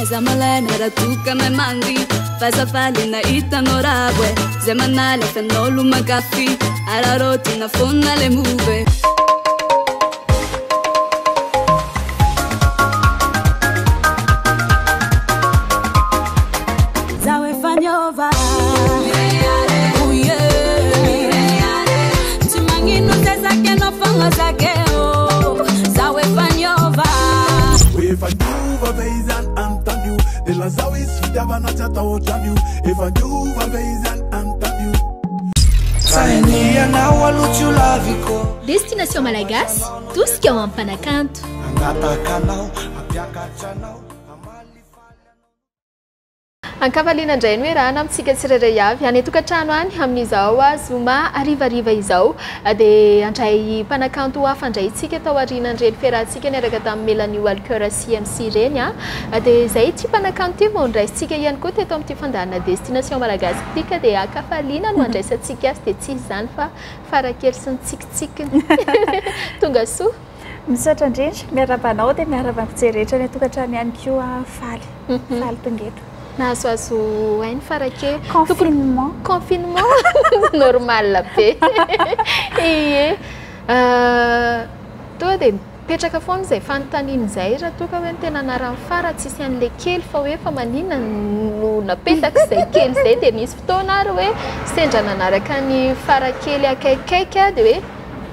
Aza malaina raha toa ka mahay mandihy F'aza faly nahita anao ravo e Zay manala fenao lo mankafy Araraotina foana le move e. Zaho efa niova oh yeah. Tsy magnino zay zakenao fogna zakeo Zaho efa niova. Efa niova ve izany anontanio De lazao izy fitiavana tsy atao ohatran'io Efa niova ve izany anontanio Sainianao aloha tsy ho laviko. Destination Malagasy, tosika ho an'ny mpanakanto. Hangataka anao, hampiakatra anao, hamalifaly anao. Ankafaliana indray ny miarahana amintsika tsirairay avy any an-tokantrano any amin'izao zoma harivariva izao. Dia handray mpanakanto hafa indray isika tao aorianan'ireny fiarahantsika niaraka tamin'i Mélanie Walker sy MC ireny. Dia izay ity mpanakanto ity vao noraisintsika ihany koa teto amin'ity fandaharana Destination Malagasy ity ka dia ankafaliana no handraisantsika azy dia tsy iza izany fa Farakely sy ny tsikitsikiny. Tonga soa. Misaotra indrindra, miarahaba anao dia miarahaba ny mpijery rehetra any an-tokantrano ihany koa, faly, faly tonga eto. Nahazoazo aina Farakely. Confinement. Confinement, normal be. Ie. Tonga dia mipetraka foana izay fanontaniana izay raha toa ka hoe ny tena anaran'i Fara tsisy an'ilay kely fa hoe fa maninona no napetaka izay kely izay dia nisy fotoana ary hoe sendra nanaraka an'i Farakely akaikikaiky aho dia hoe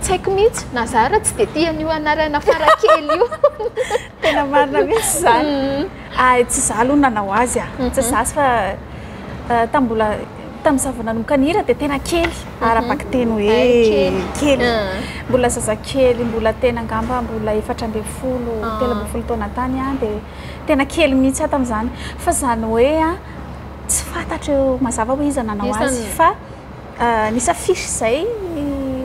tsy haiko mihitsy na za ary tsy dia tia an'io anarana Farakely io. Tena marina mihitsy izany. Ay, tsy za aloha no nanao azy a. Tsy za fa tamin'ny mbola tamin'izaho vao nanomboka nihira dia tena kely, ara-bakiteny hoe kely. Mbola zazakely, mbola tena angamba mbola 14, 13 taona tany aho dia tena kely mihitsy aho tamin'izany. Fa izany hoe tsy fantatro mazava hoe iza nanao azy fa nisy affiche izay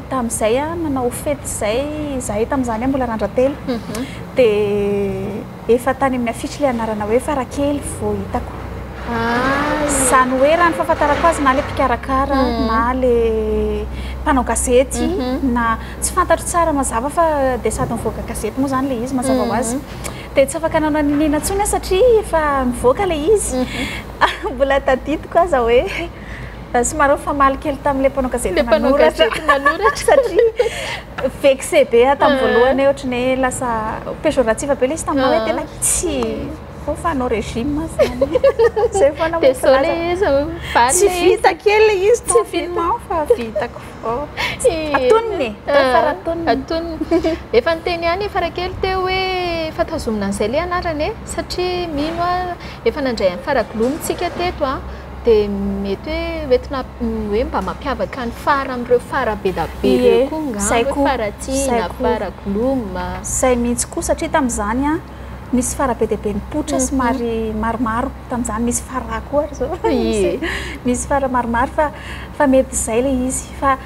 tamin'izay aho nanao fety izay, izahay tamin'izany aho mbola randra-telo dia Efa tany amin'ny affiche ilay anarana hoe Farakely vao hitako. Izany hoe raha ny fahafantarako azy na ilay mpikarakara na ilay mpanao gazety na tsy fantatro tsara mazava fa dia sady nivoaka gazety moa izany ilay izy mazava ho azy. Dia tsy afaka nanao n'inon'inona intsony aho satria efa nivoaka ilay izy. Mbola tadidiko aza hoe somary nifamaly kely tamin'ilay mpanao gazety nanoratra satria Vexé be aho tamin'ny voalohany hoe ohatran'ny hoe lasa péjoratif be ilay izy taminà hoe tena tsy vao fa hanao régime zany. Zay foana moa Désolé izy, valy Tsy vita kely ilay izy confinement fa vitako vao. Atonony e, atao fa raha atonony. Atonony. Efa niteny ihany i Farakely teo hoe efa tazomina an'izay ilay anarana e, satria mino aho efa nandray an'i Faraglomy tsika teto an. Dia mety hoe hoentina hoe mba mampiavaka ny fara amin'ireo fara be da be ireo koa angamba hoe fara tiana, fara gloom. Izay mihitsy koa satria tamin'izany an, nisy fara be dia be nipoitra somary maromaro tamin'izany, misy fara koa ary izao, misy fara maromaro fa fa mety izay ilay izy. Fa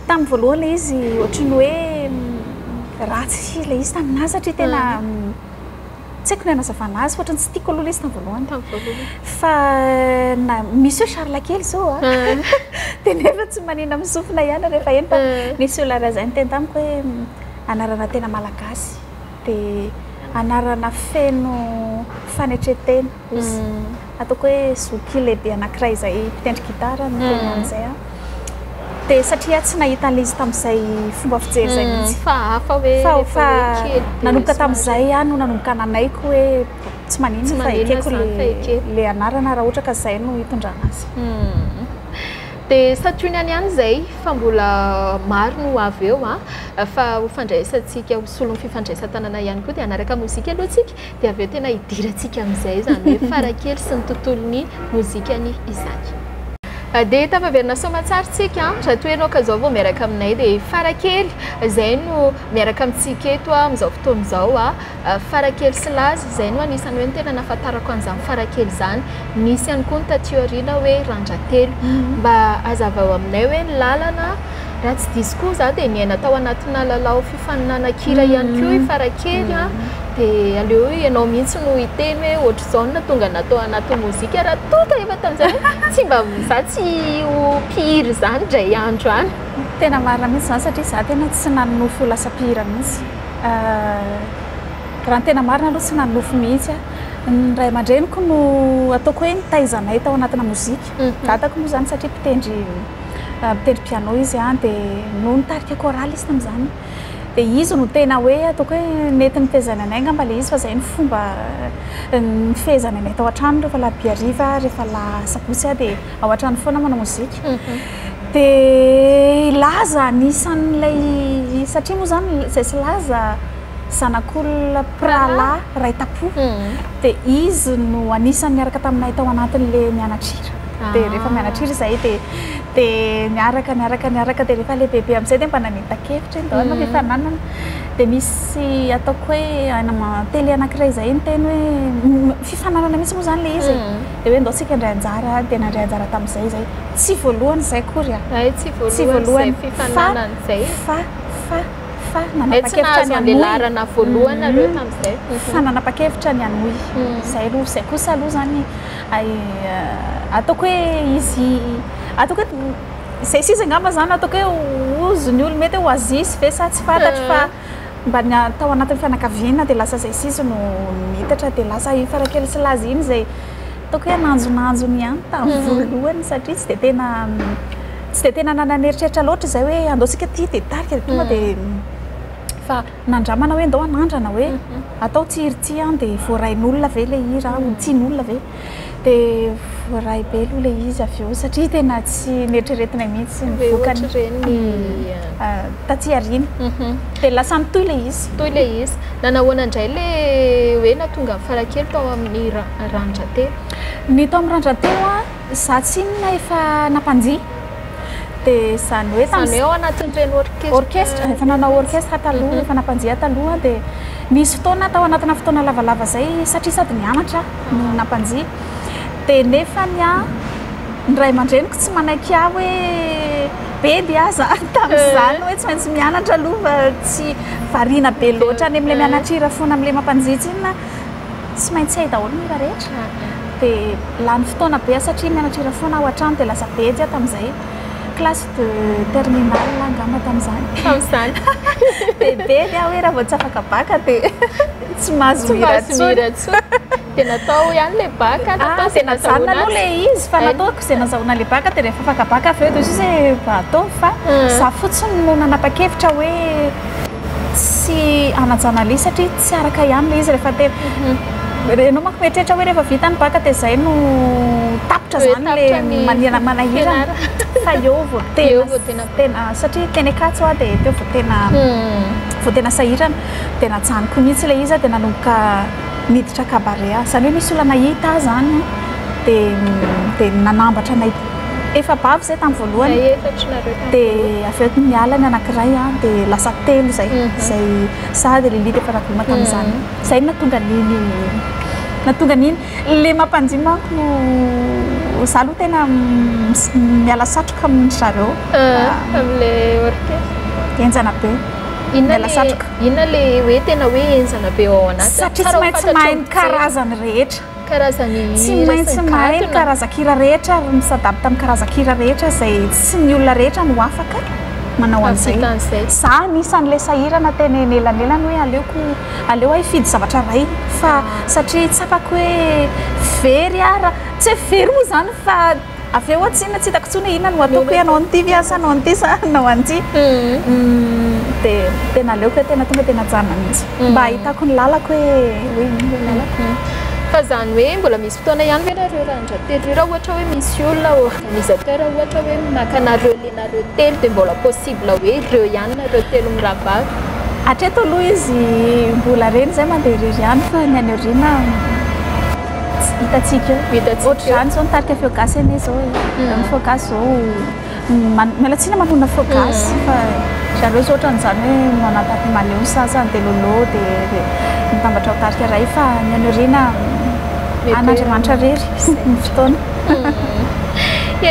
tamin'ny voalohany ilay izy ohatran'ny hoe ratsy ilay izy taminà satria tena Tsy haiko ny hanazavana azy fa ohatran'ny tsy tiako aloha ilay izy tamin'ny voalohany. Tamin'ny voalohany. Fa na misy hoe Charles kely izao a. Dia nefa tsy manina amin'ny sofina ihany rehefa heno fa nisy olona iray izay niteny tamiko hoe anarana tena malagasy dia anarana feno fanetren-tena hozy. Ataoko hoe zoky lehibe anankiray izay mpitendry gitara no niteny an'izay aho. Dia satria aho tsy nahita an'ilay izy tamin'izay fomba fijery izay mihitsy. Fa hafa hoe Fa rehefa fa hoe kely dia nanomboka somary tamin'izay aho no nanomboka nanaiky hoe tsy maninona Tsy fa maninona ekeko izany fa ilay ekeko. ilay anarana raha ohatra ka izay no hitondrana azy. Dia santionany ihany izay fa mbola maro no ho avy eo an! Fa ho fandraisantsika ho solon'ny fifandraisan-tanana ihany koa dia hanaraka mozika aloha isika dia avy eo tena hidirantsika amin'izay izany hoe Farakely sy ny tontolon'ny mozikany izany. Dia tafaverina soamatsara tsika an! Raha toa ianao ka izao vao miaraka aminay dia Farakely izay no miaraka amintsika eto amin'izao fotoana izao an! Farakely sy Laza izay no anisan'ny hoe ny tena nahafantarako an'izany Farakely izany. Nisy ihany koa ny taty aoriana hoe Randratelo. Mba hazavao aminay hoe ny lalana, raha tsy diso koa izaho dia niaina tao anatina lalao fifaninanan-kira ihany koa i Farakely an! Dia aleo ianao mihitsy no hiteny hoe ohatr'izao no nahatonga anà tao anatin'ny mozika raha toa ka efa tamin'izay hoe tsy mba za tsy ho mpihira izany indray andro any. Tena marina mihitsy izany satria za tena tsy nanonofy ho lasa mpihira mihitsy. Raha ny tena marina aloha tsy nanonofy mihitsy aho. Ny ray aman-dreniko no ataoko hoe nitaiza anay tao anatina mozika. Dadako moa izany satria mpitendry mpitendry piano izy an, dia no nitarika chorale izy tamin'izany. Dia izy no tena hoe ataoko hoe nety nitaizany anay angamba ilay izy fa izay no fomba nifehezany anay tao an-trano rehefa alarobia hariva, rehefa sabotsy aho dia ao an-trano foana manao mozika. Dia i Laza anisan'ilay satria moa izany izay sy Laza zanak'olona mpirahalahy iray tampo dia izy no anisan'ny niaraka taminay tao anatin'ilay mianatra hira. Dia rehefa mianatra hira izahay dia dia niaraka niaraka niaraka dia rehefa lehibebe amin'izay dia mba nanita-kevitra hoe ndao hanao fifaninanana. Dia misy ataoko hoe télé anankiray izay niteny hoe fifaninanana mihitsy moa izany ilay izy e. Dia hoe ndao tsika handray anjara dia nandray anjara tamin'izay izahay. Tsy voalohany izay akory a. Hay tsy voalohany izay fifaninanana izay. Fa fa fa Hay tsy nanapa-kevitra nahazo ny an'ilay hanohy. laharana voalohany nareo tamin'izay. Fa nanapa-kevitra ny hanohy. Izay aloha, izay kosa aloha izany hay ataoko hoe izy ataoko hoe izay sisa angamba izany ataoko hoe ozon'ny olona mety hoe oasis ve sa tsy fantatro fa mba ny tao anatin'ny fianakaviana dia lasa izay sisa no nitatra dia lasa iny farakely sy laza iny izay ataoko hoe nanjonanjony ihany tamin'ny voalohany satria tsy dia tena tsy dia tena nanana eritreritra loatra izay hoe andao tsika ity dia tarika dia tonga dia fa nandramana hoe andao hanandrana hoe atao ity hira ity an dia voarain'olona ve ilay hira, ho tian'olona ve? Dia voaray be aloha ilay izy avy eo satria tena tsy neritreretinay mihitsy ny vokany. Taty aoriana. Dia lasa nitohy ilay izy. Nitohy ilay izy. Nanahoana indray ilay hoe nahatonga an'i Farakely tao amin'ny Randratelo? Ny tao amin'ny Randratelo an, izaho tsinona efa nampandihy. Dia izany hoe Izany hoe ao anatin'ireny orchestre. Orchestre, efa nanao orchestre taloha, efa nampandihy taloha dia nisy fotoana tao anatina fotoana lavalava izay satria sady nianatra aho no nampandihy. Dia nefa ny ahy, ny ray aman-dreniko tsy manaiky ahy hoe bedy aza tamin'izany hoe tsy maintsy mianatra aloha fa tsy variana be loatra any amin'ilay mianatra hira foana amin'ilay mampandihy tsinona. Tsy maintsy hay daholo ny hira rehetra. Dia lany fotoana be aho satria mianatra hira foana ao an-trano dia lasa bedy aho tamin'izay. Classe de terminale angamba tamin'izany. Tamin'izany. Dia bedy aho hoe raha vao tsy afaka bac dia tsy mahazo mihira Tsy mahazo mihira intsony. Dia natao ihany ilay bac, natao izay Dia najanona aloha ilay izy fa nataoko izay nazahoana ilay bac dia rehefa afaka bac avy eo dia ozy hoe mba ataovy fa izaho fotsiny no nanapa-kevitra hoe tsy hanajana an'ilay izy satria tsy araka ihany ilay izy rehefa tena ianao manko mieritreritra hoe rehefa vita ny bac dia izay no tapitra izany ilay manahirana fa eo vao tena tena satria teny Ankatso aho dia teo vao tena vao tena sahirana dia najanoko mihitsy ilay izy dia nanomboka niditra cabaret aho izany hoe nisy olona nahita ahy izany dia dia nanambatra anay efa-bavy izay tamin'ny voalohany dia avy eo niala ny anankiray dia lasa telo izay izay sahady Lily dia efa ravoma tamin'izany izay no nahatonga an'iny nahatonga an'iny ilay mampandihy manko no za aloha tena miala satroka amin-dry zareo amin'ilay orchestre henjana be miala satroka inona ilay hoe tena hoe henjana be ao anatiny satria tsy maintsy mahay ny karazany rehetra Karazany hira Tsy maintsy mahay ny karazan-kira rehetra ary mi-s'adapte amin'ny karazan-kira rehetra izay tsy ny olona rehetra no afaka manao an'izay. Za anisan'ilay sahirana teny anelanelany hoe aleoko aleo aho hifidy zavatra iray fa satria tsapako hoe very aho raha tsy hoe very moa izany fa Avy eo aho tsinona tsy hitako intsony hoe inona no ataoko hoe hanao an'ity ve aho sa hanao an'ity sa hanao an'ity. Dia tena aleoko hoe tena tonga dia najanona mihitsy. Mba hahitako ny lalako hoe hoe inona ny lalako. Fa izany hoe mbola misy fotoana ihany ve nareo randratelo io raha ohatra hoe misy olona organisateur ohatra hoe maka anareo le nareo telo dia mbola possible hoe ireo ihany nareo telo mirahavavy? Hatreto aloha izy mbola reny izay mandeha irery ihany fa ny any aoriana Hitantsika eo. Hitantsika eo. Ohatr'izany izao ny tarika feo gasy anie izao e. Ny feo gasy izao miala tsiny manonona feo gasy fa zareo izao ohatran'izany hoe manatapy maneho ny sasany dia lôlô dia mitambatra ho tarika iray fa ny any aoriana an'Andriamanitra irery ny fotoana.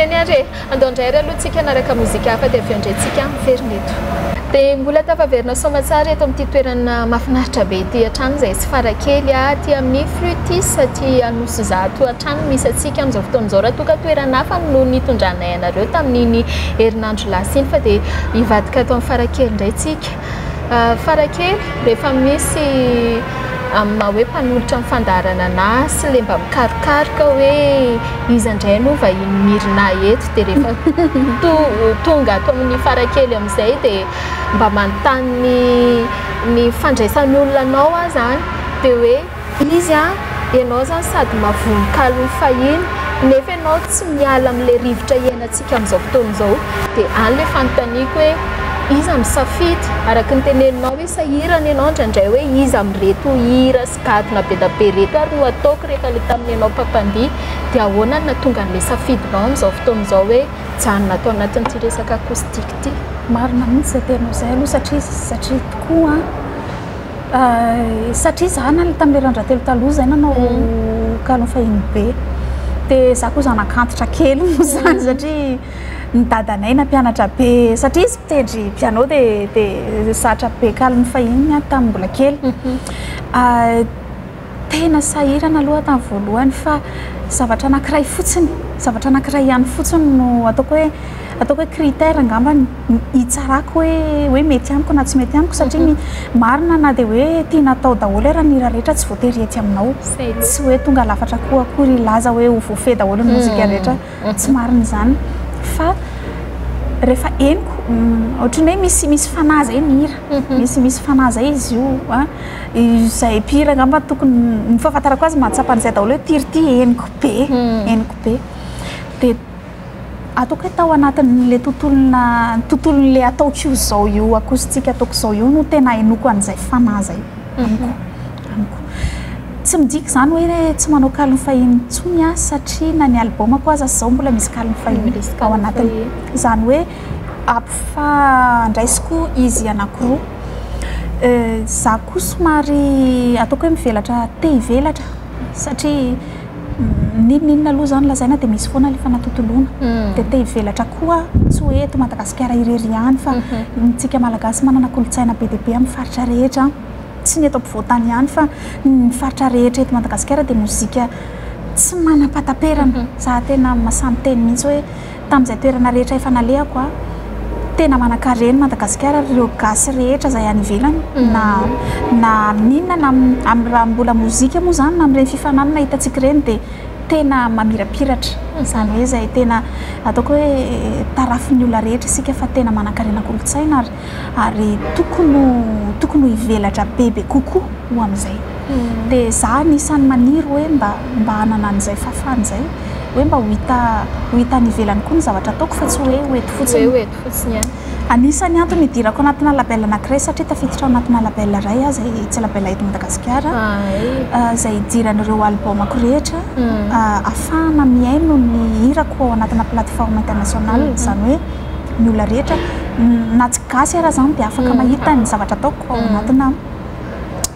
Eny ary e. Andao indray ary aloha tsika hanaraka mozika hafa dia avy eo indray tsika miverina eto. Dia mbola tafaverina soamatsara eto amin'ity toerana mahafinaritra be ity hatrany izay sy farakely aty amin'ny Fruitis aty Anosizato hatrany no misy antsika amin'izao fotoana izao raha toa ka toerana hafa no nitondranay anareo tamin'iny herinandro lasa iny fa dia hivadika ato amin'ny farakely indray tsika. Farakely rehefa misy Amin'ny maha hoe mpanolotra ny fandaharana anà sy le mba mikarokaroka hoe iza indray no vahiny Mirina eto dia rehefa tonga ato amin'ny farakely amin'izay dia mba manontany ny ny fandraisan'ny olona anao aho izany dia hoe izy an, ianao izany sady mahavononkalo ny fahiny nefa ianao tsy miala amin'ilay rivotra iainantsika amin'izao fotoana izao dia any ilay fanontaniako hoe iza no safidy araka ny teneninao hoe Sahirana ianao indraindray hoe iza amin'ireto hira sy gadona be da be ireto ary no ataoko rehefa ilay tamin'ny ianao mpampandihy dia ahoana no nahatonga an'ilay safidinao amin'izao fotoana izao hoe hijanona ato anatin'ity resaka acoustique ity? Marina mihitsy izay teninao izay aloha satria satria tokoa an, satria za na tamin'ilay randratelo taloha izay nanao kalon'ny fahiny be dia za koa zanak'antitra kely moa izany satria ny dadanay nampianatra be satria izy mpitendry piano dia dia zatra be kalon'ny fahiny aho tamin'ny mbola kely. Tena sahirana aloha aho tamin'ny voalohany fa zavatra anankiray fotsiny, zavatra anankiray ihany fotsiny no ataoko hoe ataoko hoe critère angamba ny hitsarako hoe hoe mety amiko na tsy mety amiko satria marina na dia hoe tiana atao daholo ary ny hira rehetra tsy voatery hety aminao. Tsy hoe tonga lafatra koa akory hilaza hoe ho voafehy daholo ny mozika rehetra. Tsy marina izany fa rehefa henoko ohatran'ny hoe misy misy fanahy izay ny hira, misy misy fanahy izay izy io an, izay mpihira angamba tokony ny fahafantarako azy mahatsapa an'izay daholo hoe ity ry ity henoko be, henoko be. Dia ataoko hoe tao anatin'ilay tontolona tontolon'ilay ataoko io izao io acoustique ataoko izao io no tena ahenoako an'izay fanahy izay amiko. Amiko. Tsy midika izany hoe tsy manao kalon'ny fahiny intsony aho satria na ny album-ko aza izao mbola misy kalon'ny fahiny ao anatiny. Izany hoe ampifandraisiko izy anankiroa. Izaho koa somary ataoko hoe mivelatra te hivelatra satria n'inon'inona aloha izany lazaina dia misy foana ilay fanatontoloana. Dia te hivelatra koa aho, tsy hoe eto Madagasikara irery ihany fa isika Malagasy manana kolontsaina be dia be amin'ny faritra rehetra. Tsy ny eto ampovoan-tany ihany fa ny faritra rehetra eto Madagasikara dia mozika tsy manam-pahataperana. Za tena mahasahy miteny mihitsy hoe tamin'izay toerana rehetra efa nalehako aho, tena manan-karena Madagasikara ary ireo gasy rehetra izay any ivelany na na amin'inona na amin'ny raha mbola mozika moa izany na amin'ireny fifaninanana hitantsika ireny dia tena mamirapiratra. Izany hoe izay tena ataoko hoe tarafin'ny olona rehetra isika fa tena manan-karena kolontsaina ary ary tokony ho tokony ho hivelatra bebe kokoa ho amin'izay. Dia za anisan'ny maniry hoe mba mba hanana an'izay fahafahana izay, hoe mba ho hita ho hita any ivelany koa ny zavatra ataoko fa tsy hoe ho eto fotsiny. Hoe ho eto fotsiny ihany. Anisan'ny antony hidirako anatina label anankiray satria tafiditra ao anatina label iray aho izay tsy label eto Madagasikara, izay hidiran'ireo album-ko rehetra, ahafahana mihaino ny hirako ao anatina plateforme internationale, izany hoe ny olona rehetra na tsy gasy ara zany dia afaka mahita ny zavatra ataoko ao anatina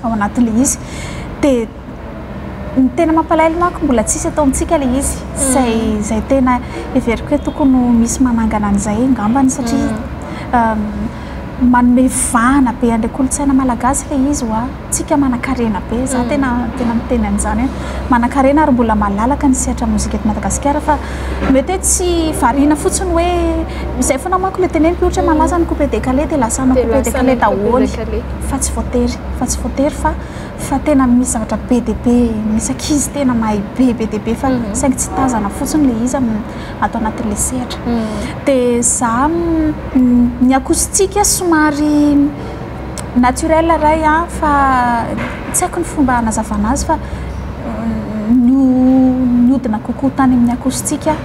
ao anatin'ilay izy. Dia ny tena mampalahelo manko mbola tsisy eto amintsika ilay izy. Izay izay tena heveriko hoe tokony ho misy manangana an'izay angambany satria manome vahana be an'ilay kolontsaina malagasy ilay izy hoa. Tsika manankarena be, za tena tena miteny an'izany hoe manankarena ary mbola malalaka ny sehatra mozika eto Madagasikara fa mety hoe tsy variana fotsiny hoe izay foana manko ilay teneniko ohatra hoe malaza ny coupé décalé dia lasa hanao coupé décalé daholo fa tsy voatery fa tsy voatery fa fa tena misy zavatra be dia be misy ankizy tena mahay be be dia be fa saingy tsy tazana fotsiny ilay izy amin'ny ato anatin'ilay sehatra dia za ny acoustique somary Naturel ray an, fa tsy haiko ny fomba hanazavana azy fa nihodina kokoa tany amin'ny acoustique aho.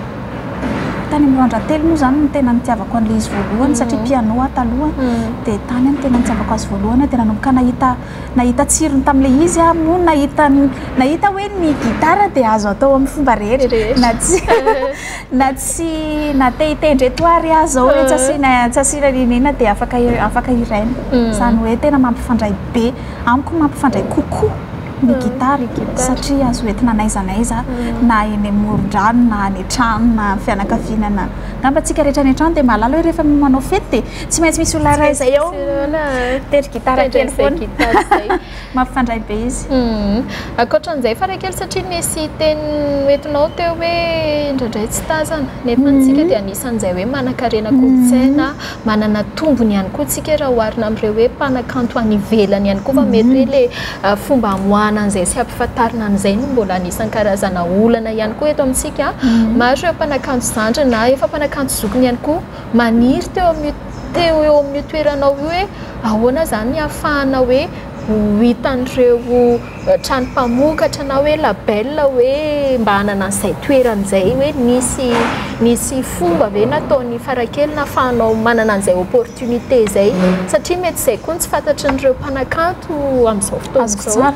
Tany amin'ny Randratelo moa izany no tena nitiavako an'ilay izy voalohany satria piano aho taloha dia tany no tena nitiavako azy voalohany dia nanomboka nahita nahita tsirony tamin'ilay izy aho moa nahita nahita hoe ny gitara dia azo atao amin'ny fomba rehetra na tsy Na tsy na te hitendry eto ary aho zao hoe tsy asiana tsy asiana n'inon'inona dia afaka afaka hiraina. Izany hoe tena mampifandray be, amiko mampifandray kokoa ny gitara satria azo entina n'aiza n'aiza, na eny amoron-drano na any an-trano na amin'ny fianakaviana na angamba antsika rehetra any an-trano dia mahalala hoe rehefa manao fety dia tsy maintsy misy olona iray izay eo mitery gitara kely foana. Mampifandray be izy. Ankoatran'izay Farakely satria nisy teny noentinao teo hoe indraindray tsy tazana nefa antsika dia anisan'izay hoe manankarena kolontsaina, manana tombony ihany koa tsika raha oharina amin'ireo hoe mpanakanto any ivelany ihany koa fa mety hoe le fomba hamoahana an'izay sy hampifantarina an'izay no mbola anisan'ny karazana olana ihany koa eto amintsika. Maro ireo mpanakanto zandriny na efa mpanakanto zokiny ihany koa maniry teo amin'io teo eo amin'io toeranao io hoe ahoana izany ny hahafahana hoe ho hitan'ireo trano mpamokatra na hoe label hoe mba hanana an'izay toerana izay hoe nisy nisy fomba ve nataon'i Farakely nahafahanao manana an'izay opportunité izay satria mety izay koa no tsy fantatrin'ireo mpanakanto amin'izao fotoana Azoko izao. tsara.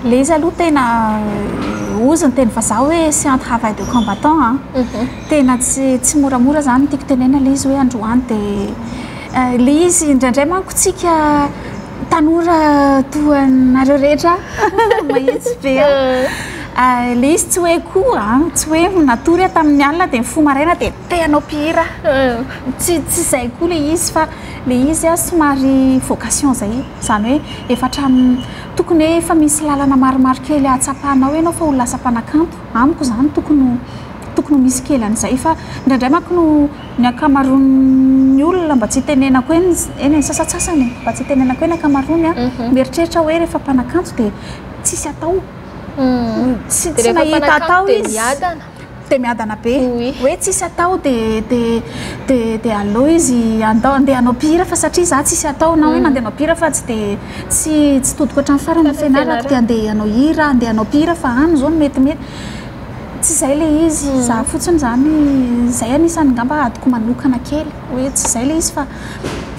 Ilay izy aloha tena hozy ny teny vazaha hoe c'est un travail de combattant an. Tena tsy tsy moramora izany tiako tenenina ilay izy hoe androany dia ilay izy indraindray manko tsika tanora toa anareo rehetra mahitsy be an. Ilay izy tsy hoe koa an, tsy hoe natory aho tamin'ny alina dia nifoha maraina dia te hanao mpihira. Tsy tsy izay koa ilay izy fa ilay izy an somary vocation izay. Izany hoe efa hatramin'ny tokony hoe efa misy lalana maromaro kely ahatsapanao ianao fa ho lasa mpanakanto. Amiko izany tokony ho tokony ho misy kely an'izay fa indraindray manko no ny ankamaroan'ny olona mba tsy hitenenako hoe ny eny e, ny sasantsasany e, mba tsy hitenenako hoe ny ankamaroany an, mieritreritra hoe rehefa mpanakanto dia tsisy atao, tsy Dia tsy rehefa mahita mpanakanto atao dia izy. miadana. Dia miadana be, Oui. hoe tsisy atao dia dia dia dia aleo izy andao andeha hanao mpihira fa satria za tsisy atao na hoe nandeha hanao mpihira fa tsy dia tsy tsy todiko hatramin'ny farany ny fianarako dia andeha hanao hira, andeha hanao mpihira fa any izao no metimety. Tsy izay ilay izy, za fotsiny izany, izay anisan'ny angamba adiko manokana kely hoe tsy izay ilay izy fa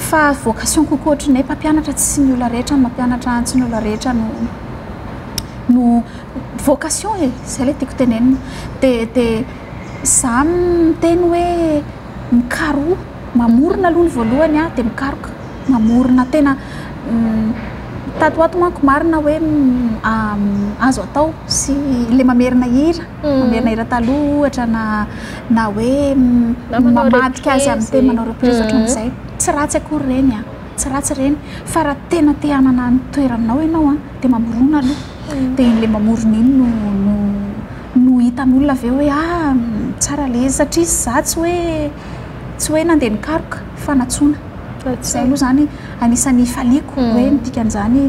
fa vocation kokoa ohatran'ny hoe mpampianatra tsy ny olona rehetra no mampianatra, tsy ny olona rehetra no no vocation e, izay ilay tiako tenenina. Dia dia za miteny hoe mikaroha, mamorona aloha ny voalohany an, dia mikaroka, mamorona tena tato ho ato manko marina hoe azo atao sy ilay mamerina hira, mamerina hira taloha ohatra na na hoe mamadika azy amin'ny teny manao reprise ohatran'izay. Tsy ratsy akory ireny an, tsy ratsy ireny fa raha tena te hanana ny toeranao ianao an, dia mamorona aloha. Dia iny ilay mamorona iny no no no hitan'olona avy eo hoe ah tsara ilay izy satria izaho tsy hoe tsy hoe nandeha nikaroka fa nantsoina. Izay aloha izany anisan'ny ifaliako hoe ny dikan'izany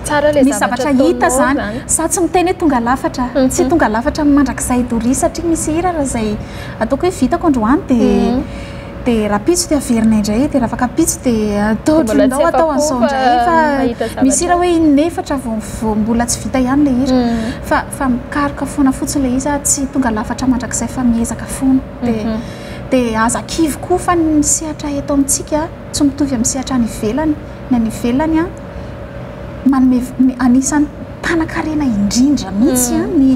Tsara ilay misy zavatra hita izany. Izaho tsy miteny hoe tonga lafatra, tsy tonga lafatra mandrakizay doria satria misy hira raha izay ataoko hoe vitako androany dia dia rahampitso dia averina indray, dia raha afaka ampitso dia atao ohatran'izao atao an'izao indray fa misy hira hoe in'efatra vao vao mbola tsy vita ihany ilay hira fa fa mikaroka foana fotsiny ilay izy tsy tonga lafatra mandrakizay fa miezaka foana dia dia aza kivy koa fa ny sehatra eto amintsika tsy mitovy amin'ny sehatra any ivelany, ny any ivelany an manome anisan'ny mpanan-karena indrindra mihitsy an ny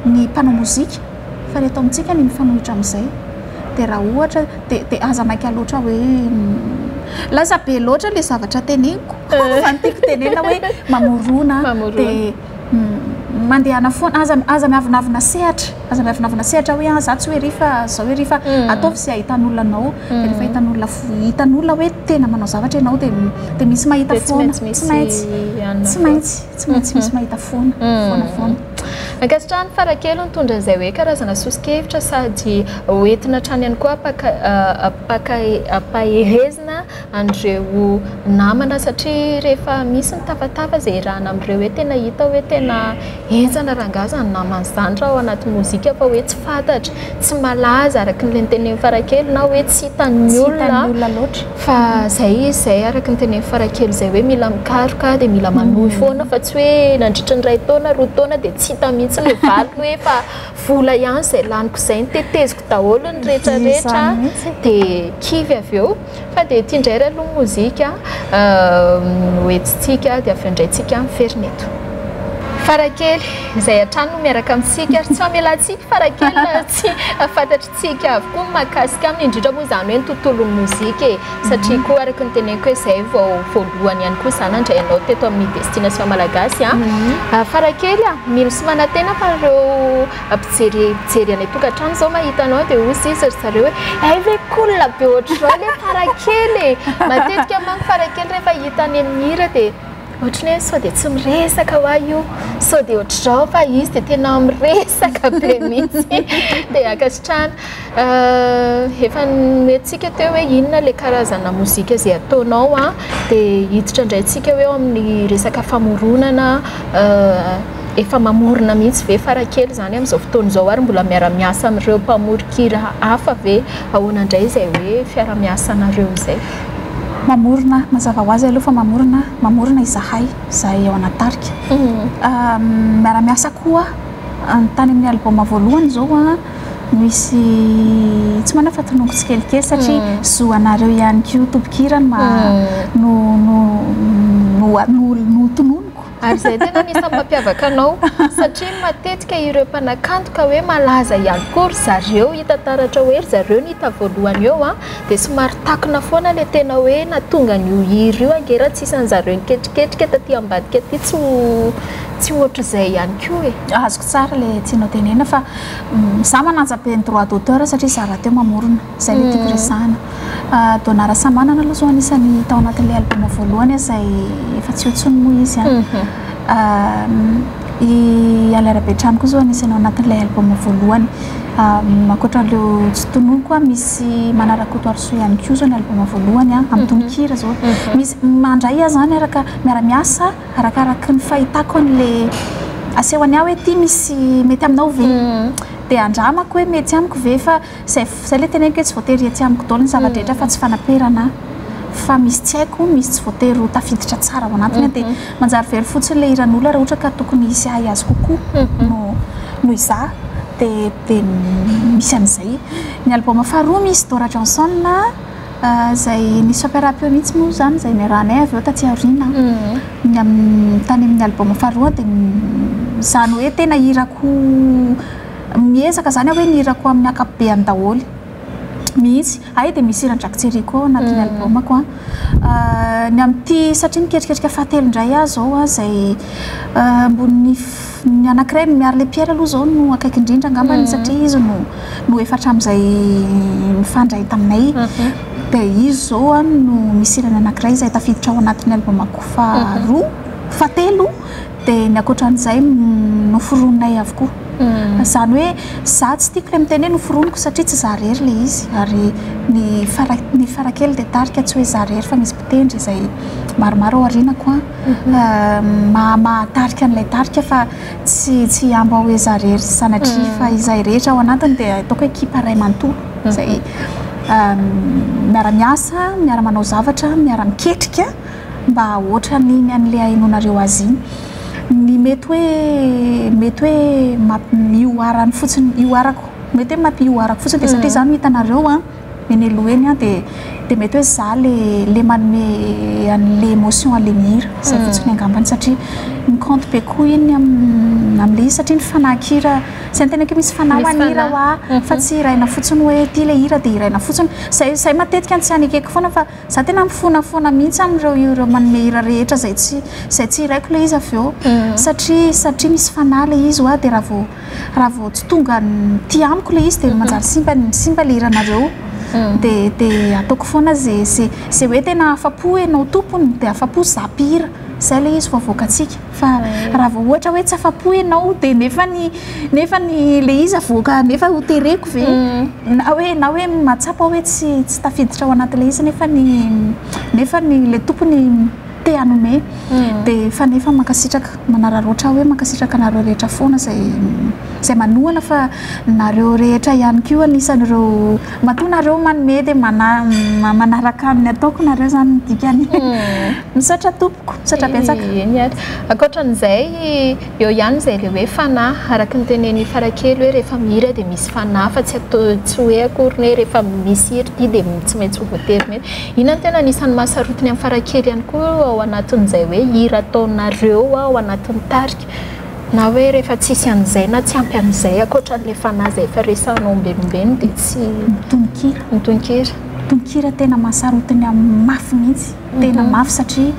ny mpanao mozika fa ny eto amintsika ny mifanohitra amin'izay dia raha ohatra dia dia aza maika loatra hoe lasa be loatra ilay zavatra teneniko fa ny tiako tenenina hoe mamorona dia mandehana foana aza aza miavonavona sehatra aza miavonavona sehatra hoe ah za tsy ho ery fa zao ery fa ataovy izay ahitan'olona anao dia rehefa hitan'olona hitan'olona hoe tena manao zavatra ianao dia dia misy mahita foana tsy maintsy tsy maintsy tsy maintsy misy mahita foana foana foana. Ankasitrahany Farakely nitondra izay hoe karazana soso-kevitra sady hoentina hatrany ihany koa ampaherezina an'ireo namana satria rehefa misy ny tafatafa izay iarahana amin'ireo hoe tena hita hoe tena henjana rangahy izany namana izany raha ao anaty mozika fa hoe tsy fantatra, tsy malaza araka ny notenenin'i Farakely na hoe tsy hitan'ny olona fa izay izy izay araka ny tenenin'i Farakely izay hoe mila mikaroka dia mila manohy foana fa tsy hoe nandritra ny iray taona, roa taona dia tsy hita mihitsy ilay valiny hoe efa vola ihany izay laniko izay, noteteziko daholo ny rehetra rehetra dia kivy avy eo. Fa dia ity indray ary aloha mozika hoentintsika dia avy eo indray tsika miverina eto. Farakely, izay hatrany no miaraka amintsika ary tsy mamela antsika Farakely na tsy fantatritsika avokoa ny mahakasika aminy, indrindra moa izany hoe ny tontolon'ny mozika e, satria koa araka ny teneniko hoe izay vao voalohany ihany koa izaho nandray anao teto amin'ny Destination Malagasy a. Farakely a, mino sy manantena fa ireo mpijery mpijery any an-tokantrano izao mahita anao dia hoy izy ry zareo hoe hay ve cool be ohatr'izao ilay Farakely e! Matetika manko Farakely rehefa hita any amin'ny hira dia Ohatry ny hoe sao dia tsy miresaka hoa io, sao dia ohatr'izao fa izy dia tena miresaka be mihitsy dia ankasitrahana. Efa nomentsika teo hoe inona ilay karazana mozika izay ataonao an, dia hiditra indray tsika hoe eo amin'ny resaka famoronana, efa mamorona mihitsy ve Farakely izany amin'izao fotoana izao ary mbola miara-miasa amin'ireo mpamoron-kira hafa ve? Ahoana indray izay hoe fiara-miasanareo izay? Mamorona, mazava ho azy aloha fa mamorona, mamorona izahay, izahay ao anaty tarika. Miara-miasa koa tany amin'ny album voalohany izao an, misy tsy manao fa tononiko tsikelikely satria zo anareo ihany koa tompon-kira no no no no no tononiko. Ary izay tena anisan'ny mampiavaka anao satria matetika ireo mpanakanto ka hoe malaza ihany koa ry zareo, hita taratra hoe ry zareo no hita voalohany eo an, dia somary takona foana ilay tena hoe nahatonga an'io hira io ange raha tsy isan'zareo niketriketrika taty ambadika aty tsy ho tsy ho ohatr'izay ihany koa e. Azoko tsara ilay tianao tenenina fa za manaja be ny droit d'auteur satria za rahateo mamorona. Izay ilay tiako resahana. Donna Rasamanana aloha izao anisan'ny tao anatin'ilay album voalohany izay efa tsy eo intsony moa izy an. I Alain Rabetrano koa izao anisan'ny ao anatin'ilay album voalohany. Ankoatra an'ireo tsy tononiko an, misy Mana Rakotoarisoa ihany koa izao ny album voalohany an, amin'ny tononkira izao. Misy mandray aho izany araka miara-miasa arakaraky ny fahitako an'ilay asehony ahy hoe ity misy mety aminao ve? Dia andramako hoe mety amiko ve fa Zay zay le teneniko hoe tsy voatery etsy amiko daholo ny zava-drehetra fa tsy fanaperana fa misy tsy haiko, misy tsy voatery ho tafiditra tsara ao anatiny dia manjary very fotsiny le hiran'olona raha ohatra ka tokony hisy ahy azy kokoa no noho izaho dia dia misy an'izay. Ny album faharoa misy Dora Johnson izay nisy fampiaraham-peo mihitsy moa izany izay niarahanay avy eo taty aoriana. Ny amin'ny tany amin'ny album faharoa dia izany hoe tena hirako Miezaka zany aho hoe ny hirako amin'ny ankapobeany daholo mihitsy. Hay dia misy hiran-dRakotseri koa ao anatin'ny album-ko an. Ny amin'ity satria miketriketrika fahatelo indray aho izao an, izay ambony ny anankiray Miarle Pierre aloha izao no akaiky indrindra angambany satria izy no no efa hatramin'izay nifandray taminay. Dia izy izao an no misy hirany anankiray izay tafiditra ao anatin'ny album-ko faharoa, fahatelo. Dia ny ankoatran'izay noforoninay avokoa. Izany hoe za tsy tiako ilay miteny hoe noforoniko satria tsy za irery ilay izy ary ny fara ny farakely dia tarika tsy hoe za irery fa misy mpitendry izay maromaro ao aorianako an, maha mahatarika an'ilay tarika fa tsy tsy hihambo aho hoe za irery sanatria fa izay rehetra ao anatiny dia ataoko hoe ekipa iray manontolo izay miara-miasa, miara-manao zavatra, miara-miketrika. mba ohatran'iny an'ilay ahenoanareo azy iny. Ny mety hoe mety hoe mampihoarany fotsiny, hihoarako, mety hoe mampihoarako fotsiny dia satria izaho no hitanareo an, eny aloha eny an, dia dia mety hoe izaho ilay ilay manome an'ilay émotion an'ilay mihira, izay fotsiny angambany satria mi-compte be koa iny amin'ilay izy satria ny fanahin-kira, izay no teneniko hoe misy fanahy ho an'ny hira hoa fa tsy hiraina fotsiny hoe ity ilay hira dia hiraina fotsiny, izay izay matetika no tsy anekeko foana fa Za tena mifona foana mihitsy amin'ireo ireo manome hira rehetra izay tsy izay tsy hiraiko ilay izy avy eo satria satria misy fanahy ilay izy hoa dia raha vao raha vao tsy tonga aty amiko ilay izy dia manjary simba simba ilay hiranareo dia dia ataoko foana ze ze ze hoe tena afa-po ianao tompony dia afa-po za mpihira izay ilay izy vao avoakantsika Fa raha vao ohatra hoe tsy afa-po ianao dia nefa ny nefa ny ilay izy avoaka nefa ho tereko ve? Na hoe na hoe mahatsapa hoe tsy tsy tafiditra ao anatin'ilay izy nefa ny nefa ny ilay tompony te hanome dia fa nefa mankasitraka manararaotra aho hoe mankasitraka anareo rehetra foana izay izay manohana fa nareo rehetra ihany koa anisan'ireo matoa nareo manome dia manaraka ny ataoko nareo izany ny dikany. Misaotra tompoko, misaotra betsaka. Eny ary. Ankoatran'izay, eo ihany izay ilay hoe fanahy, araka ny tenenin'i Farakely hoe rehefa mihira dia misy fanahy fa tsy atao tsy hoe akory ny hoe rehefa misy hira ity dia tsy maintsy ho voatery mihira. Inona no tena anisan'ny mahasarotiny an'i Farakely ihany koa ao anatin'izay hoe hira ataonareo ao anatin'ny tarika? Na hoe rehefa tsisy an'izay na tsy ampy an'izay ankoatran'ilay fanahy izay efa resahanao ombenombeno dia tsy. Ny tononkira. Ny tononkira. Tononkira tena mahasarotiny ahy mafy mihitsy, tena mafy satria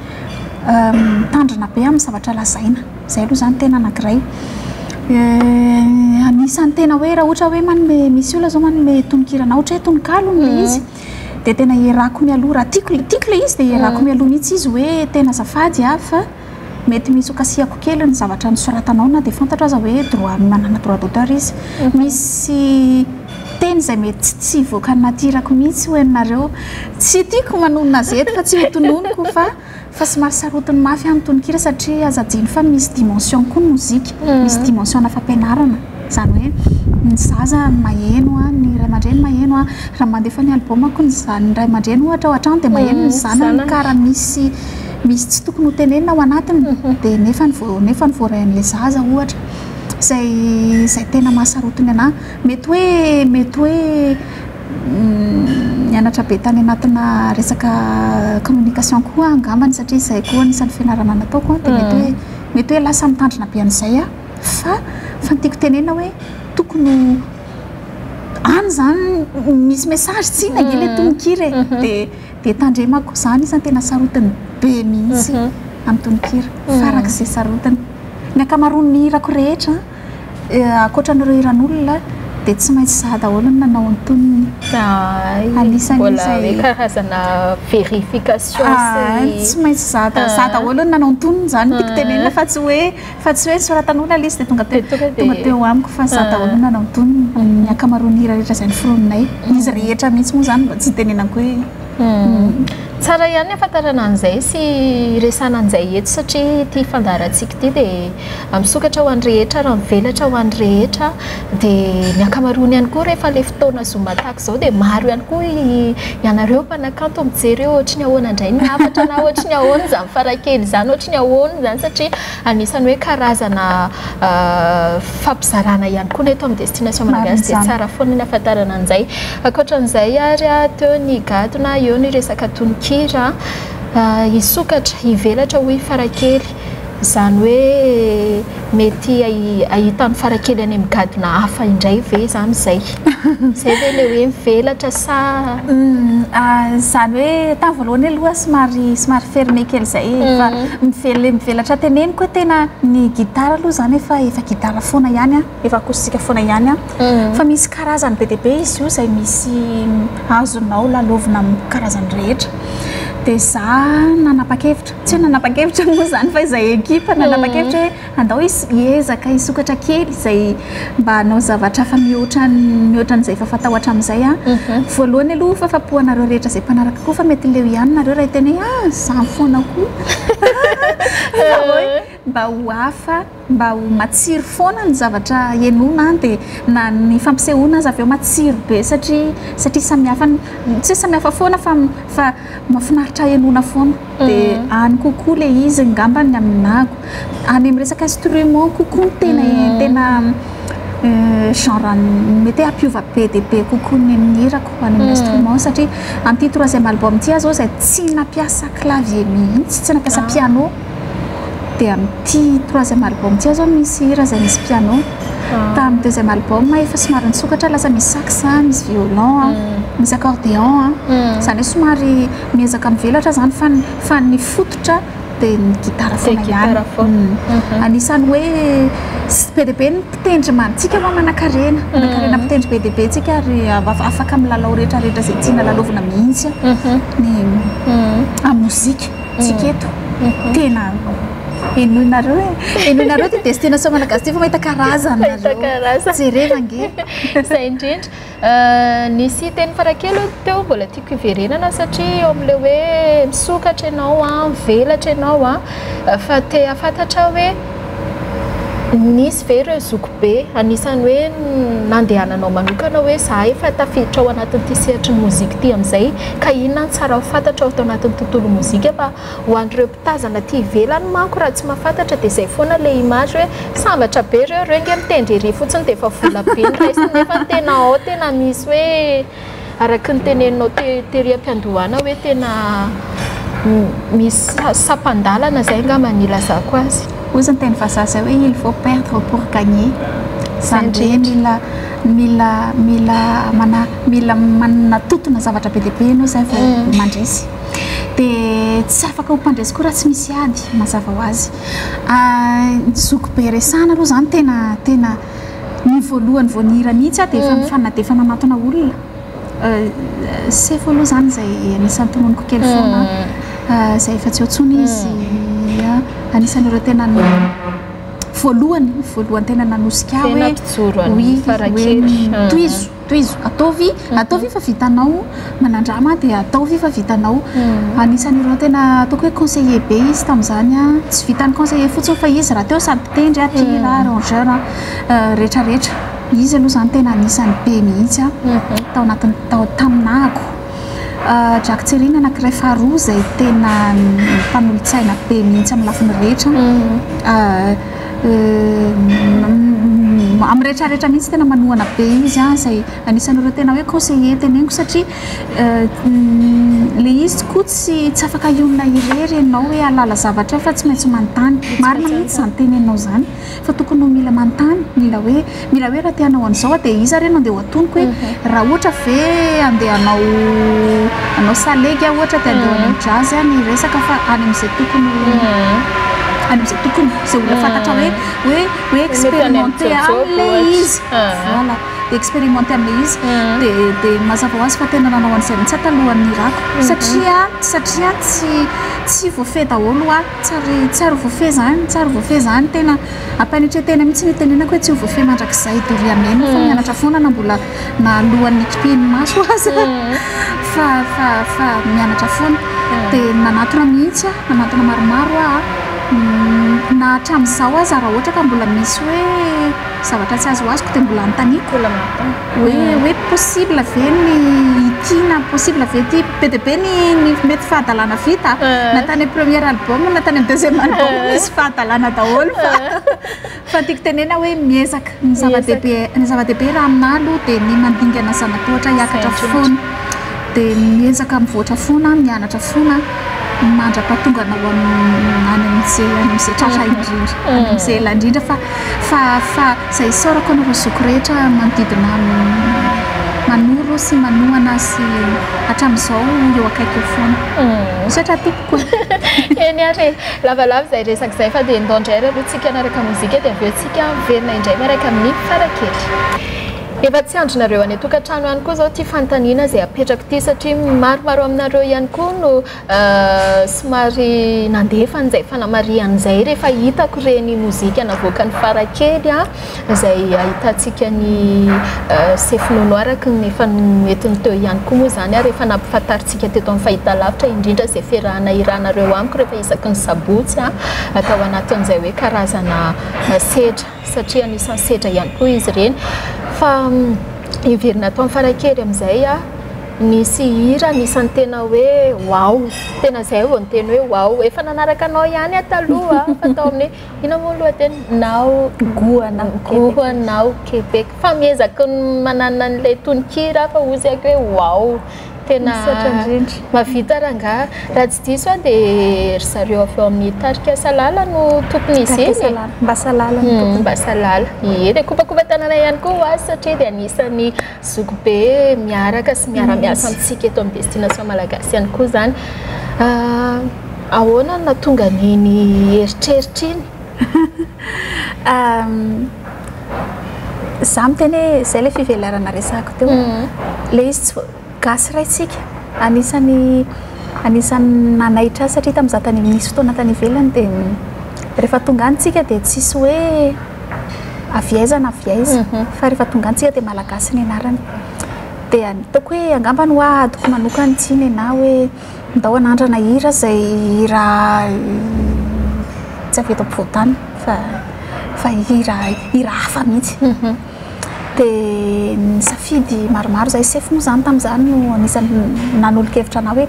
mitandrina be amin'ny zavatra lazaina. Izay aloha izany tena anankiray. Anisan'ny tena hoe raha ohatra hoe manome, misy olona izao manome tononkira anah, ohatra hoe tononkalo ilay izy, dia tena ierako mialoha, raha tiako tiako ilay izy dia ierako mialoha mihitsy izy hoe tena azafady aho fa mety misy ho kasihako kely ny zavatra nosoratanao na dia fantatro aza hoe droit, manana droit d'auteur izy. Misy teny izay mety tsy tsy hivoaka ny natirako mihitsy ho henonareo. Tsy tiako manonona azy eto fa tsy ho tononiko fa Fa somary sarotiny mafy aho ny tononkira satria aza adino fa misy dimension koa ny mozika, misy dimension na fampianarana, izany hoe ny zaza maheno, ny ray aman-dreny maheno, raha mandefa ny album-ko ny za- ny ray aman-dreny ohatra ao an-trano dia maheno ny zanany ka raha misy misy tsy tokony ho tenenina ao anatiny dia nefa ny vo- nefa ny voarain'ilay zaza ohatra, izay izay tena mahasarotiny anà. Mety hoe mety hoe Nianatra be tany anatina resaka communication koa aho angambany satria izay koa anisan'ny fianarana nataoko dia mety hoe mety hoe lasa mitandrina be an'izay aho fa fa ny tiako tenenina hoe tokony ho any izany misy message tsy inona ange ilay tononkira e dia dia tandremako izany isan'ny tena sarotiny be mihitsy amin'ny tononkira farak'izay sarotiny ny ankamaroan'ny hirako rehetra Ankoatra an'ireo hiran'olona dia tsy maintsy za daholo no nanao ny tonony. Anisan'ny mbola hoe karazana vérification sy Tsy maintsy za za daholo no nanao ny tonony izany no tiako tenenina fa tsy hoe fa tsy hoe soratan'olona ilay izy dia tonga teo tonga teo amiko fa za daholo no nanao ny tonony. Ny ankamaroan'ny hira rehetra izay noforoninay. Izy rehetra mihitsy moa izany mba tsy hitenenako hoe. Tsara ihany ny ahafantarana an'izay sy hiresahana an'izay eto satria ity fandaharantsika ity dia misokatra ho an'ny rehetra ary mivelatra ho an'ny rehetra dia ny ankamaroany ihany koa rehefa ilay fotoana zoma tahaka izao dia maro ihany koa ianareo mpanakanto mijery hoe ohatry ny ahoana indray ny hafatra na ohatry ny ahoana izany farakely izany, ohatry ny ahoana izany satria anisan'ny hoe karazana fampizarana ihany koa ny eto amin'ny Destination Malagasy dia tsara foana ny ahafantarana an'izay. Ankoatran'izay ary teo ny gadona, eo ny resaka tononkira, hisokatra, hivelatra hoy Farakely, izany hoe mety hahita an'i Farakely any amin'ny gadona hafa indray ve izany izay? Izay ve ilay hoe mivelatra sa? Izany hoe tamin'ny voalohany aloha somary somary fermé kely izay e, fa mivelatra teneniko hoe tena ny gitara aloha izany efa efa gitara foana ihany an, efa acoustique foana ihany an, fa misy karazany be dia be izy io izay misy azonao lalaovina amin'ny karazany rehetra, dia za nanapa-kevitra, tsy hoe nanapa-kevitra moa izany fa izay ekipa nanapa-kevitra hoe andao hiezaka hisokatra kely izay mba hanao zavatra hafa mihoatra mihoatra an'izay efa fatao hatramin'izay an. Voalohany aloha fafapo anareo rehetra izay mpanaraka koa fa mety leo ihany nareo raha hiteny hoe ah izany foana koa fa hoe mba ho hafa mba ho matsiro foana ny zavatra henoina an dia na ny fampisehoana aza avy eo matsiro be satria satria samihafa tsy hoe samihafa foana fa fa mahafinaritra henoina foana dia any kokoa ilay izy angamba ny aminahako any amin'ny resaka instrument kokoa no tena tena genre mety hoe hampiova be dia be kokoa ny amin'ny hirako any amin'ny instrument satria amin'ity troisième album ity aho izao izay tsy nampiasa clavier mihitsy, tsy nampiasa piano dia amin'ity troisième album ity aho izao misy hira izay misy piano. Tamin'ny deuxième album efa somary nisokatra lasa misy sax, misy violon, misy accordéon, izany hoe somary miezaka mivelatra izany fa fa ny fototra dia ny gitara foana ihany. Anisan'ny hoe be dia be ny mpitendry mantsika moa manankarena, manankarena mpitendry be dia be tsika ary afaka milalao rehetra rehetra izay tiana lalaovina mihitsy ny amin'ny mozika tsika eto. Tena henoinareo e, henoinareo ity Destination Malagasy ity fa mahita karazany nareo. Jereva ange. Izay indrindra. Nisy teny farakely teo mbola tiako hiverenana satria eo amin'ilay hoe misokatra ianao an, mivelatra ianao an, fa te hahafantatra aho hoe nisy ve ireo zokibe anisan'ny hoe nandehananao manokana hoe za efa tafiditra ao anatin'ity sehatry ny mozika ity amin'izay ka inona no tsara ho fantatra ao anatin'ny tontolo mozika fa ho an'ireo mpitazana aty ivelany manko raha tsy mahafantatra dia izay foana ilay image hoe sambatra be ireo, ireo ange mitendry ery fotsiny dia efa vola be no raisiny nefa ny tena ao tena misy hoe araka ny teneninao tery am-piandohana hoe tena misy sampan-dalana izay angamba no ilazako azy. Hozy ny teny vazaha izay hoe il faut perdre pour gagner. Izany hoe mila mila mila mana mila manatotona zavatra be dia be ianao izay vao mandresy. Dia tsy afaka ho mpandresy koa raha tsy misy ady, mazava ho azy. Ny zokibe resahana aloha izany tena tena ny voalohany vao nihira mihitsy aho dia efa nifana dia efa nanatona olona. Sefo aloha izany izay anisan'ny tononiko kely foana izay efa tsy eo intsony izy anisan'ireo tena voalohany voalohany tena nanosika ahy hoe oui hoe tohizo tohizo ataovy ataovy fa vitanao manandrama dia ataovy fa vitanao. Anisan'ireo tena ataoko hoe conseiller be izy tamin'izany tsy vitan'ny conseiller fotsiny fa izy rahateo sady mpitendry mpihira arrangeur rehetra rehetra. Izy aloha izany tena anisan'ny be mihitsy tao anatin'ny tao taminahako. Jack Tsirina anankiray faharoa izay tena mpanolotsaina be mihitsy amin'ny lafiny rehetra. Amin'ny rehetra rehetra mihitsy tena manohana be izy izay anisan'ireo tena hoe conseiller teneniko satria ilay izy koa tsy tsy afaka hionona irery ianao hoe hahalala zavatra fa tsy maintsy manontany. Marina mihitsy izany teneninao izany. Fa tokony ho mila manontany, mila hoe, mila hoe raha te hanao an'izao aho dia iza re no andeha ho atoniko hoe raha ohatra ve andeha hanao hanao salegy aho ohatra dia andeha ho any amin'ny jazz aho ny resaka fa any amin'izay tokony ho any amin'izay tokony, izay olona fantatra hoe hoe hoe expérimenté amin'ilay izy. Voilà, expérimenté amin'ilay izy. Dia dia mazava ho azy fa tena nanao an'izay mihitsy aho talohan'ny nirako satria satria tsy tsy voafehy daholo hoa. Tsy ary tsy ary voafehy zany, tsy ary voafehy zany, tena ampanetren-tena mihitsy ny itenenako hoe tsy ho voafehy mandrakizay doria amen fa mianatra foana na mbola na alohan'ny hikipian'ny maso aza fa fa fa mianatra foana dia nanatona mihitsy aho, nanatona maromaro aho na hatramin'izao aza raha ohatra ka mbola misy hoe zavatra tsy azoazoko dia mbola anontaniako hoe hoe possible ve ny ity na possible ve ity, be dia be ny ny mety fahadalana vita na tany amin'ny premier album na tany amin'ny deuxième album misy fahadalana daholo fa fa tiako tenena hoe miezaka ny zava-dehibe ny zava-dehibe raha aminà aloha dia ny mandingana zana-tohatra hiakatra foana dia miezaka mivoatra foana mianatra foana mandra-pahatonga anao amin'ny any amin'izay any amin'izay tratra indrindra any amin'izay ela indrindra fa fa fa izay isaorako anareo zoky rehetra manodidina manoro sy manohana sy hatramin'izao eo akaiky eo foana. Misaotra tompoko. Eny ary e! Lavalava izay resaka izay fa dia ndao indray ary aloha tsika hanaraka mozika dia avy eo tsika miverina indray miaraka amin'ny farakely. Efa tsy andrinareo any an-tokantrano ihany koa izao ity fanontaniana izay apetrako ity satria maromaro aminareo ihany koa no somary nandefa an'izay fanamarihana izay rehefa hitako ireny mozika navoakan'i Farakely izay ahitantsika ny Sefo Nono araka ny efa noentiny teo ihany koa moa izany ary efa nampifantarintsika teto amin'ny fahitalavitra indrindra izay fiarahana hiranareo amiko rehefa isaky ny sabotsy tao anatin'izay hoe karazana sedra satria anisan'ny sedra ihany koa izy ireny fa hiverina ato amin'ny Farakely amin'izay aho nisy hira anisan'ny tena hoe waouh tena izay vao niteny hoe waouh efa nanaraka anao ihany aho taloha fa tao amin'ny inona moa ny lohateny nao Goana Goana Québec fa miezaka ny manana an'ilay tononkira aho fa hozy aho hoe waouh tena Misaotra indrindra. mahavita rangahy raha tsy diso aho dia ry zareo avy ao amin'ny tarika Salala no tompon'izy Tarika iny e. Salala mba Salala no tompony. Mba Salala ie dia kopakopa-tanana ihany koa ho azy satria dia anisan'ny Zokibe miaraka sy miara-miasa amintsika eto amin'ny Destination Malagasy ihany koa izany. Ahoana no nahatonga an'iny eritreritra iny? Izaho miteny hoe izay ilay fivelarana resahako teo. Ilay izy tsy gasy iray isika. Anisan'ny anisan'ny nanaitra ahy satria tamin'izaho tany nisy fotoana tany ivelany dia rehefa tonga any isika dia tsisy hoe avy aiza na avy aiza fa rehefa tonga any tsika dia malagasy ny anarany dia ataoko hoe angambany hoa adiko manokana ity ny anahy hoe ndao hanandrana hira izay hira tsy avy eto ampovoan-tany fa fa hira hira hafa mihitsy dia nisafidy maromaro izahay sefo moa izany tamin'izany no anisan'ny nanolo-kevitra anahy hoe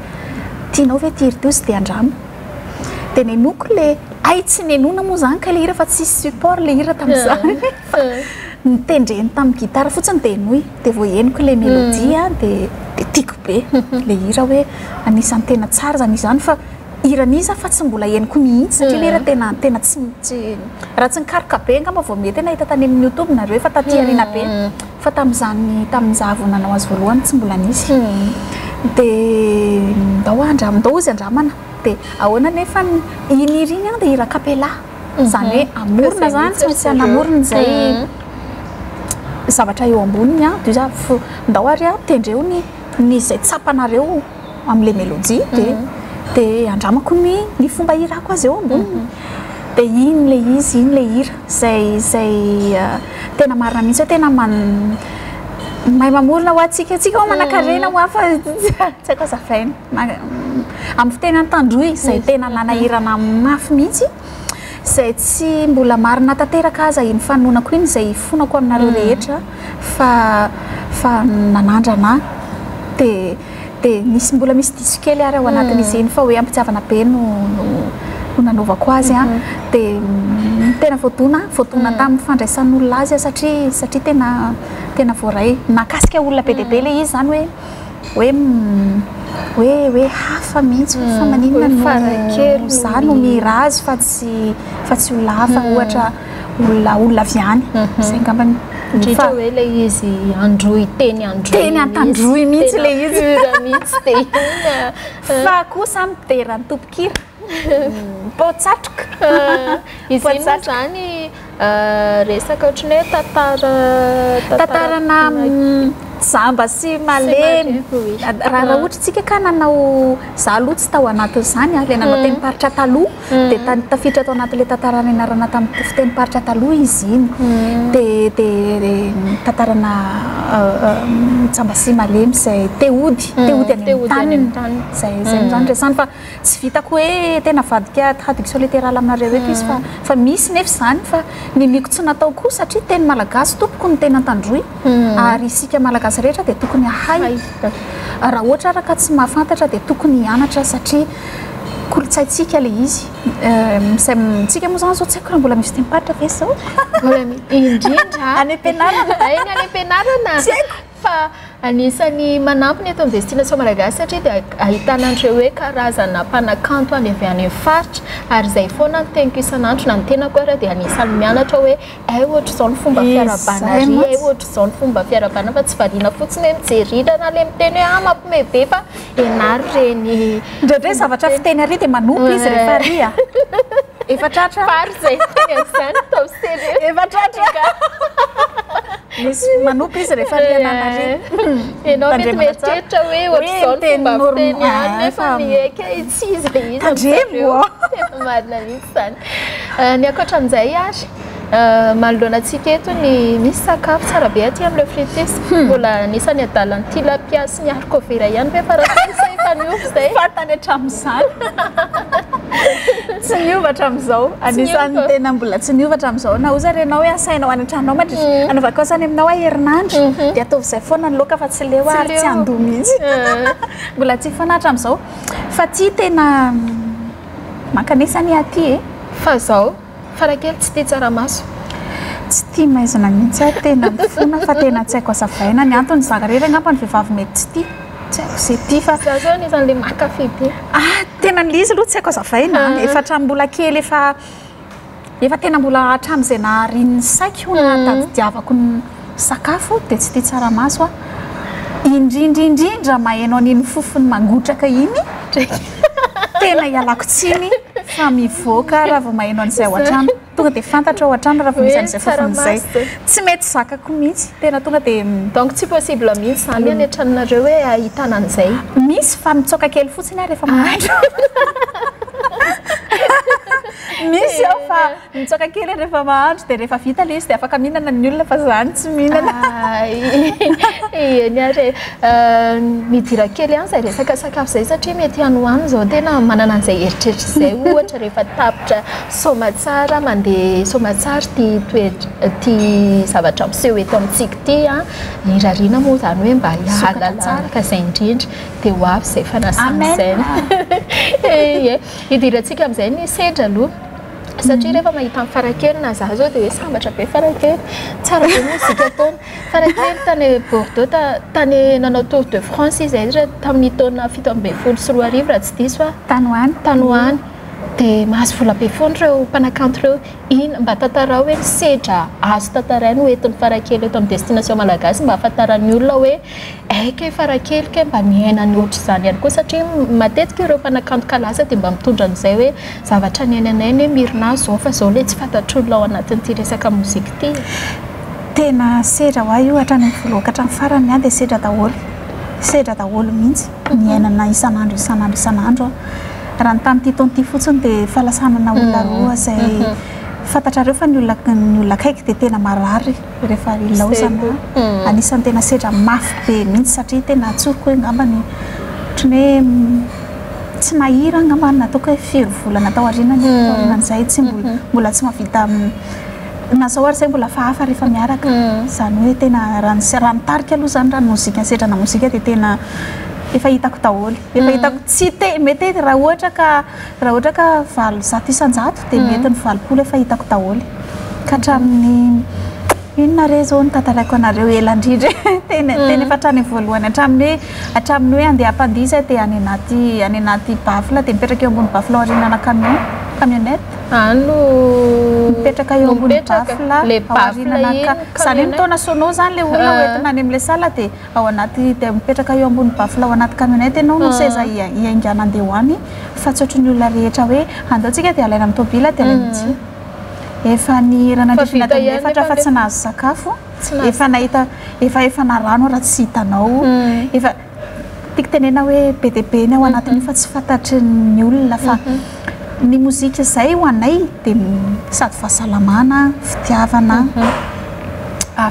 tianao ve ity hira ity dia andramo Dia nenoiko le, hay tsy nenoina moa izany kay le hira fa tsisy support le hira tamin'izany fa nitendreny tamin'ny gitara fotsiny dia henoy, dia vao henoko le mélodie dia dia tiako be le hira hoe anisan'ny tena tsara izany izany fa Hiran'iza fa tsy mbola henoko mihitsy satria le hira tena tena tsy tsy raha tsy nikaroka be angamba vao mety hoe nahita tany amin'ny youtube nareo efa taty aoriana be fa tamin'izany tamin'izaho vao nanao azy voalohany tsy mbola nisy dia ndao andram ndao ozy andramana dia ahoana nefa iny hira iny an dia hira capella izany hoe amorona zany tsy maintsy anamorona izay zavatra eo amboniny an dia za ndao ary an tendreo ny ny izay tsapanareo amin'ilay mélodie dia dia andramako ny ny fomba hihirako azy eo amboniny dia iny ilay izy iny ilay hira izay izay tena marina mihitsy hoe tena man mahay mamorona ho antsika antsika hoa manankarena hoa fa tsy haiko hazavaina amin'ny fiteny antandroy izay tena nanahirana mafy mihitsy izay tsy mbola marina tanteraka aza iny fanonako iny izay ifonako aminareo rehetra fa fa nanandrana ahy dia dia nisy mbola misy diso kely ary ao anatin'izy iny fa hoe am-pitiavana be no no no nanaovako azy an dia tena voadona voadona tamin'ny fandraisan'olona azy aho satria satria tena tena voaray nahakasika olona be dia be ilay izy izany hoe hoe hoe hoe hafa mihitsy hoe fa maninona no za no mihira azy fa tsy fa tsy olona hafa ohatra olona olona avy any izay angambany Indrindra hoe ilay izy Androy teny Androy teny Antandroy mihitsy ilay izy pure mihitsy dia iny fa kosa midera ny tompon-kira Pao-tsatroka Izy iny moa izany resaka ohatran'ny hoe tantara Tantarana jamba sy malemy raha raha ohatra isika ka nanao za aloha tsy tao anatin'izany a ilay nanao tenim-paritra taloha dia tafiditra tao anatin'ilay tantara nianarana tamin'ny fitenim-paritra taloha izy iny dia dia tantarana jamba sy malemy izay te hody te hody any amin'ny taniny izay izay moa izany resahana fa tsy vitako hoe tena avadika traduction littérale aminareo eto izy fa fa misy nefa izany fa niniako tsy natao koa satria teny malagasy tompoko no tena antandroy ary isika malagasy rehetra dia tokony hahay raha ohatra ary ka tsy mahafantatra dia tokony hianatra satria kolontsaintsika ilay izy. Izay tsika moa izany izao tsy haiko raha mbola misy tenim-paritra ve izao? Mbola misy, indrindra. Any am-pianarana. Eny any am-pianarana. Tsy haiko. Fa anisan'ny manampy ny eto amin'ny Destination Malagasy satria dia ahitana an'ireo hoe karazana mpanakanto any avy any amin'ny faritra ary izay foana no teniko isan'andro na ny tenako ary dia anisan'ny mianatra hoe Hay ohatr'izao ny fomba fiarahabana ary, hay ohatr'izao ny fomba fiarahabana fa tsy variana fotsiny hoe mijery rindra na ilay miteny hoe ah mampiomehy be fa ianaro ireny. Indraindray zavatra fiteny ary dia manompo izy rehefa ary a. Efa tratra. Fary izay miteny an'izany ataovy sérieux. Efa tratra. Misy manompo izy rehefa ary anana ary. Ianao mety mieritreritra hoe ohatr'izao ny fomba fiteny any nefa miaiky hoe tsy izy ilay izy. Tandremo. Tena marina mihitsy izany. Ny ankoatran'izay ary, manoloana antsika eto ny misy sakafo tsara be aty amin'ny Le Frites. Mbola anisan'ny adalan'ny tilapia sy ny haricots verts ihany ve Farakely sa efa niova izay? Fantany hatramin'izany. Tsy niova hatramin'izao. Anisan'ny tena mbola tsy niova hatramin'izao. Na oza ary ianao hoe asainao any an-tranonao mandritra hanao vakansy any aminao aho herinandro dia ataovy izay foana ny laoka fa tsy leo aho ary tsy handoa mihitsy. Mbola tsy foana hatramin'izao. Fa ity tena Mankanesa anie aty e! Fa zao, farakely tsy tia tsaramaso. Tsy tia maizina mihitsy aho, tena mifona fa tena tsy haiko azavaina ny antony, za irery angamba ny vehivavy mety tsy tia, tsy haiko ze tia fa. Za zao anisan'le mankafy be. Ah, tena le izy aloha tsy haiko azavaina an, efa hatramin'ny mbola kely efa efa tena mbola hatramin'izay naharian'ny saiko nahatadidiavako ny sakafo dia tsy tia tsaramaso aho, indrindra indrindra maheno an'iny fofony mangotraka iny, tena ialako tsiny fa mivoaka raha vao maheno an'izay ao an-trano, tonga dia fantatro ao an-trano raha vao misy an'izay fofony izay, tsy mety zakako mihitsy, tena tonga dia. Donc tsy possible mihitsy izany any an-tranonareo hoe ahitana an'izay? Misy fa mitsoaka kely fotsiny aho rehefa mahandro. Misy aho fa mitsoaka kely rehefa mahandro dia rehefa vita ilay izy dia afaka mihinana ny olona fa za tsy mihinana. Eny ary e. Midira kely ihany izay resaka sakafo izay satria mety any ho any izao tena manana an'izay eritreritra izay ohatra rehefa tapitra soamatsara mandeha soamatsara ity toetra ity zavatra miseho eto amintsika ity an, irariana moa izany hoe mba hiala izay indrindra dia ho avy izay fanasana izay. Ie. Hidirantsika amin'izay ny sedra aloha. Satria rehefa mahita an'i Farakely na za zao dia hoe sambatra be Farakely, tsara be mozika ataony. Farakely tany Bordeaux tany nanao tour de France izy zay tamin'ny taona 2017 raha tsy diso aho. Tany ho any. Tany ho any. Dia mahazo vola be foana ireo mpanakanto ireo. Ina, mba tantarao hoe ny sedra azo tantaraina ho entin'i Farakely eto amin'ny Destination Malagasy mba hahafantaran'ny olona hoe hay kay Farakely kay mba niaina ny ohatr'izany ihany koa satria matetika ireo mpanakanto kalaza dia mba mitondra an'izay hoe zavatra niainanay anie Mirna zao fa zao ilay tsy fantatr'olona ao anatin'ity resaka mozika ity e. Tena sedra ho ahy io hatrany amin'ny voalohany ka hatramin'ny farany ny ahy dia sedra daholo, sedra daholo mihitsy, niainana isan'andro isan'andro isan'andro aho. Raha ny tamin'ity taona ity fotsiny dia fahalasanana olona roa izay fantatrareo fa ny olona ny olona akaiky dia tena marary rehefa ilaozana. Anisan'ny tena sedra mafy be mihitsy satria tena tsoriko hoe angambany ohatran'ny hoe tsy nahira angamba nataoko hoe firy volana tao aorianany taorianan'izay tsy mbola mbola tsy mahavita na zao ary zay mbola hafahafa rehefa miaraka. Izany hoe tena raha ny raha ny tarika aloha izany raha ny mozika ny sedrana mozika dia tena efa hitako daholo. Efa hitako tsy te mety hoe raha ohatra ka raha ohatra ka 800% dia mety ny 80 efa hitako daholo. Ka hatramin'ny inona re izao no tantaraiko anareo ela indrindra e. Tena tena efa hatrany voalohany hatramin'ny hoe hatramin'ny hoe andeha hampandihy izay dia any anaty any anaty baffle dia mipetraka eo ambony baffle aorianana camion camionnette. Any no mipetraka eo ambony baffle ao aorianana ka izany hoe mitaona sono izany ilay olona ho entina any amin'ilay salle dia ao anaty dia mipetraka eo ambony baffle ao anaty camionnette ianao no seza hiaingàna andeha ho any fa tsy ohatran'ny olona rehetra hoe andao tsika dia alaina amin'ny tôbila dia alaina tsy efa nihira nandritra ny adiny efatra fa tsy nahazo sakafo efa nahita efa efa narano raha tsy hitanao efa tiako tenena hoe be dia be ny ao anatin'io fa tsy fantatry ny olona fa ny mozika izay ho anay dia sady fahasalamana, fitiavana,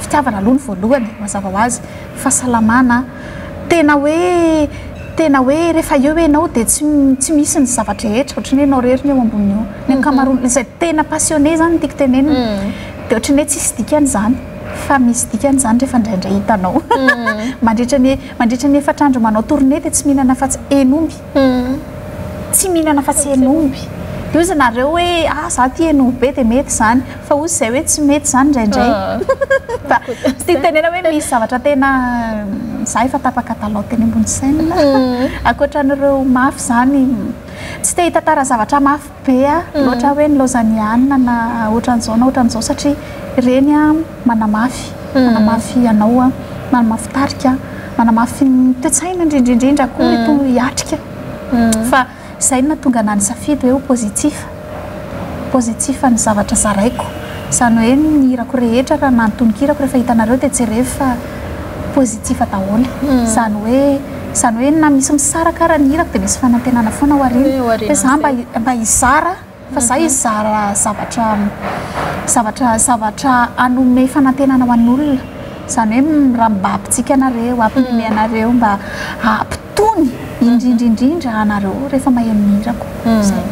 fitiavana aloha ny voalohany mazava ho azy, fahasalamana, tena hoe tena hoe rehefa eo ianao dia tsy tsy misy ny zava-drehetra ohatran'ny hoe ianao irery ny eo ambony eo, ny ankamaroany izay tena passionné izany no tiako tenenina dia ohatran'ny hoe tsisy dikany izany fa misy dikany izany rehefa indraindray hitanao mandritra ny mandritra ny efatra andro manao tournée dia tsy mihinana afa-tsy hen'omby tsy mihinana afa-tsy hen'omby dia hozy nareo hoe ah za tia hen'omby be dia mety izany fa hozy izay hoe tsy mety izany indraindray fa tsy tiako tenena hoe misy zavatra tena za efa tapaka talon teny ambony scène ankoatran'ireo mafy izany tsy te hitantara zavatra mafy be aho loatra hoe nilaozan'i Anna na ohatran'izao na ohatran'izao satria ireny manamafy manamafy anao manamafy tarika manamafy ny toe-tsaina indrindra indrindra koa mety ho hiatrika fa izay no nahatonga anah nisafidy hoe ho positif positif ny zavatra zaraiko izany hoe ny hirako rehetra raha na ny tononkirako rehefa hitanareo dia jerevo fa positif daholo izany hoe izany hoe na misy misaraka ara ny hirako dia misy fanantenana foana ao aoriana hoe za mba mba hizara fa za hizara zavatra zavatra zavatra hanome fanantenana ho an'olona izany hoe raha mba hampitsika anareo hampime anareo mba hampitony indrindra indrindra anareo rehefa maheno ny hirako izay.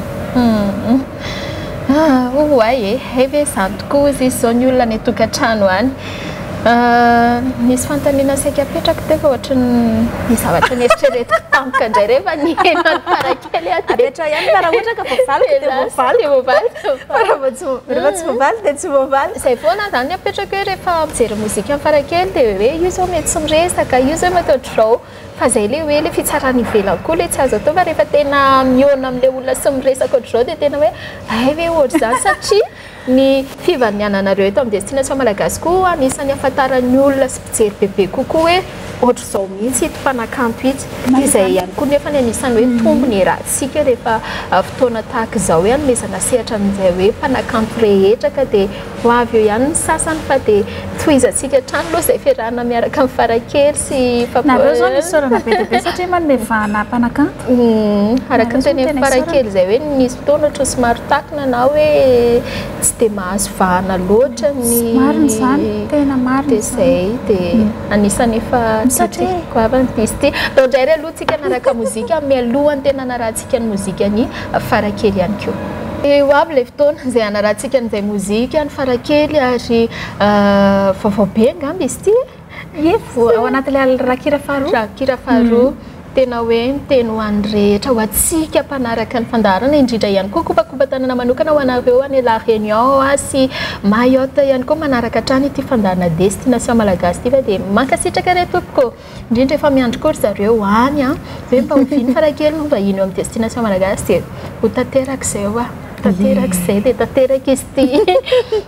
Oay e, hay ve izany tokoa hozy izy izao ny olona any an-tokantrano any. Nisy fanontaniana saika apetrako teo fa ohatry ny zavatra nieritreretiko tampoka indray rehefa niheno an'i Farakely aho dia. Apetraho ihany fa raha ohatra ka voavaliko dia voavaliko. Dia voavaliko. Fa raha rehefa tsy voavaly dia tsy voavaly. Izay foana izany ny apetrako hoe rehefa mijery mozika an'i Farakely dia hoe io izao mety tsy miresaka, io izao mety ohatr'izao. Fa izay ilay hoe ilay fitsarana ivelany koa ilay tsy azo atao fa rehefa tena mihaona amin'ilay olona sy miresaka ohatr'izao dia tena hoe hay ve ohatr'izany satria ny fivaniananareo eto amin'ny Destination Malagasy koa anisan'ny ahafantaran'ny olona sy mpijery bebe kokoa hoe ohatr'izao mihitsy ito mpanakanto ito. Dia izay ihany koa nefa ny anisan'ny hoe tombony iarahantsika rehefa fotoana tahaka izao hoe hanomezana sehatra an'izay hoe mpanakanto rehetra ka dia Ho avy eo ihany ny sasany fa dia tohizantsika hatrany aloha izay fiarahana miaraka amin'ny Farakely sy Fapo. Nareo izao no isaorana be dia be satria manome vahana mpanakanto. Araka ny tenenin'i Farakely izay hoe nisy fotoana ohatran'ny somary takona na hoe tsy dia mahazo vahana loatra ny. Marina izany, tena marina izany. Dia izay, dia anisan'ny efa goavana izy ity. Ndao indray ary aloha tsika hanaraka mozika mialohan'ny tena hanarahantsika ny mozikan'i Farakely ihany koa. Ho avy ilay fotoana izay hanarahantsika an'izay mozika ny Farakely ary vaovao be angamba izy ity e? Ie, ao anatin'ilay rakikira faharoa. Rakikira faharoa. Tena hoe miteny ho an'ny rehetra, ho antsika mpanaraka ny fandaharana indrindra ihany koa kopakopa-tanana manokana ho anareo any La Réunion sy Mayotte ihany koa manaraka hatrany ity fandaharana Destination Malagasy ity fa dia mankasitraka re tompoko. Indrindra efa miandry koa ry zareo any an, hoe mba oviana farakely no vahiny eo amin'ny Destination Malagasy dia ho tanteraka izay hoa, tanteraka izay dia tanteraka izy ity.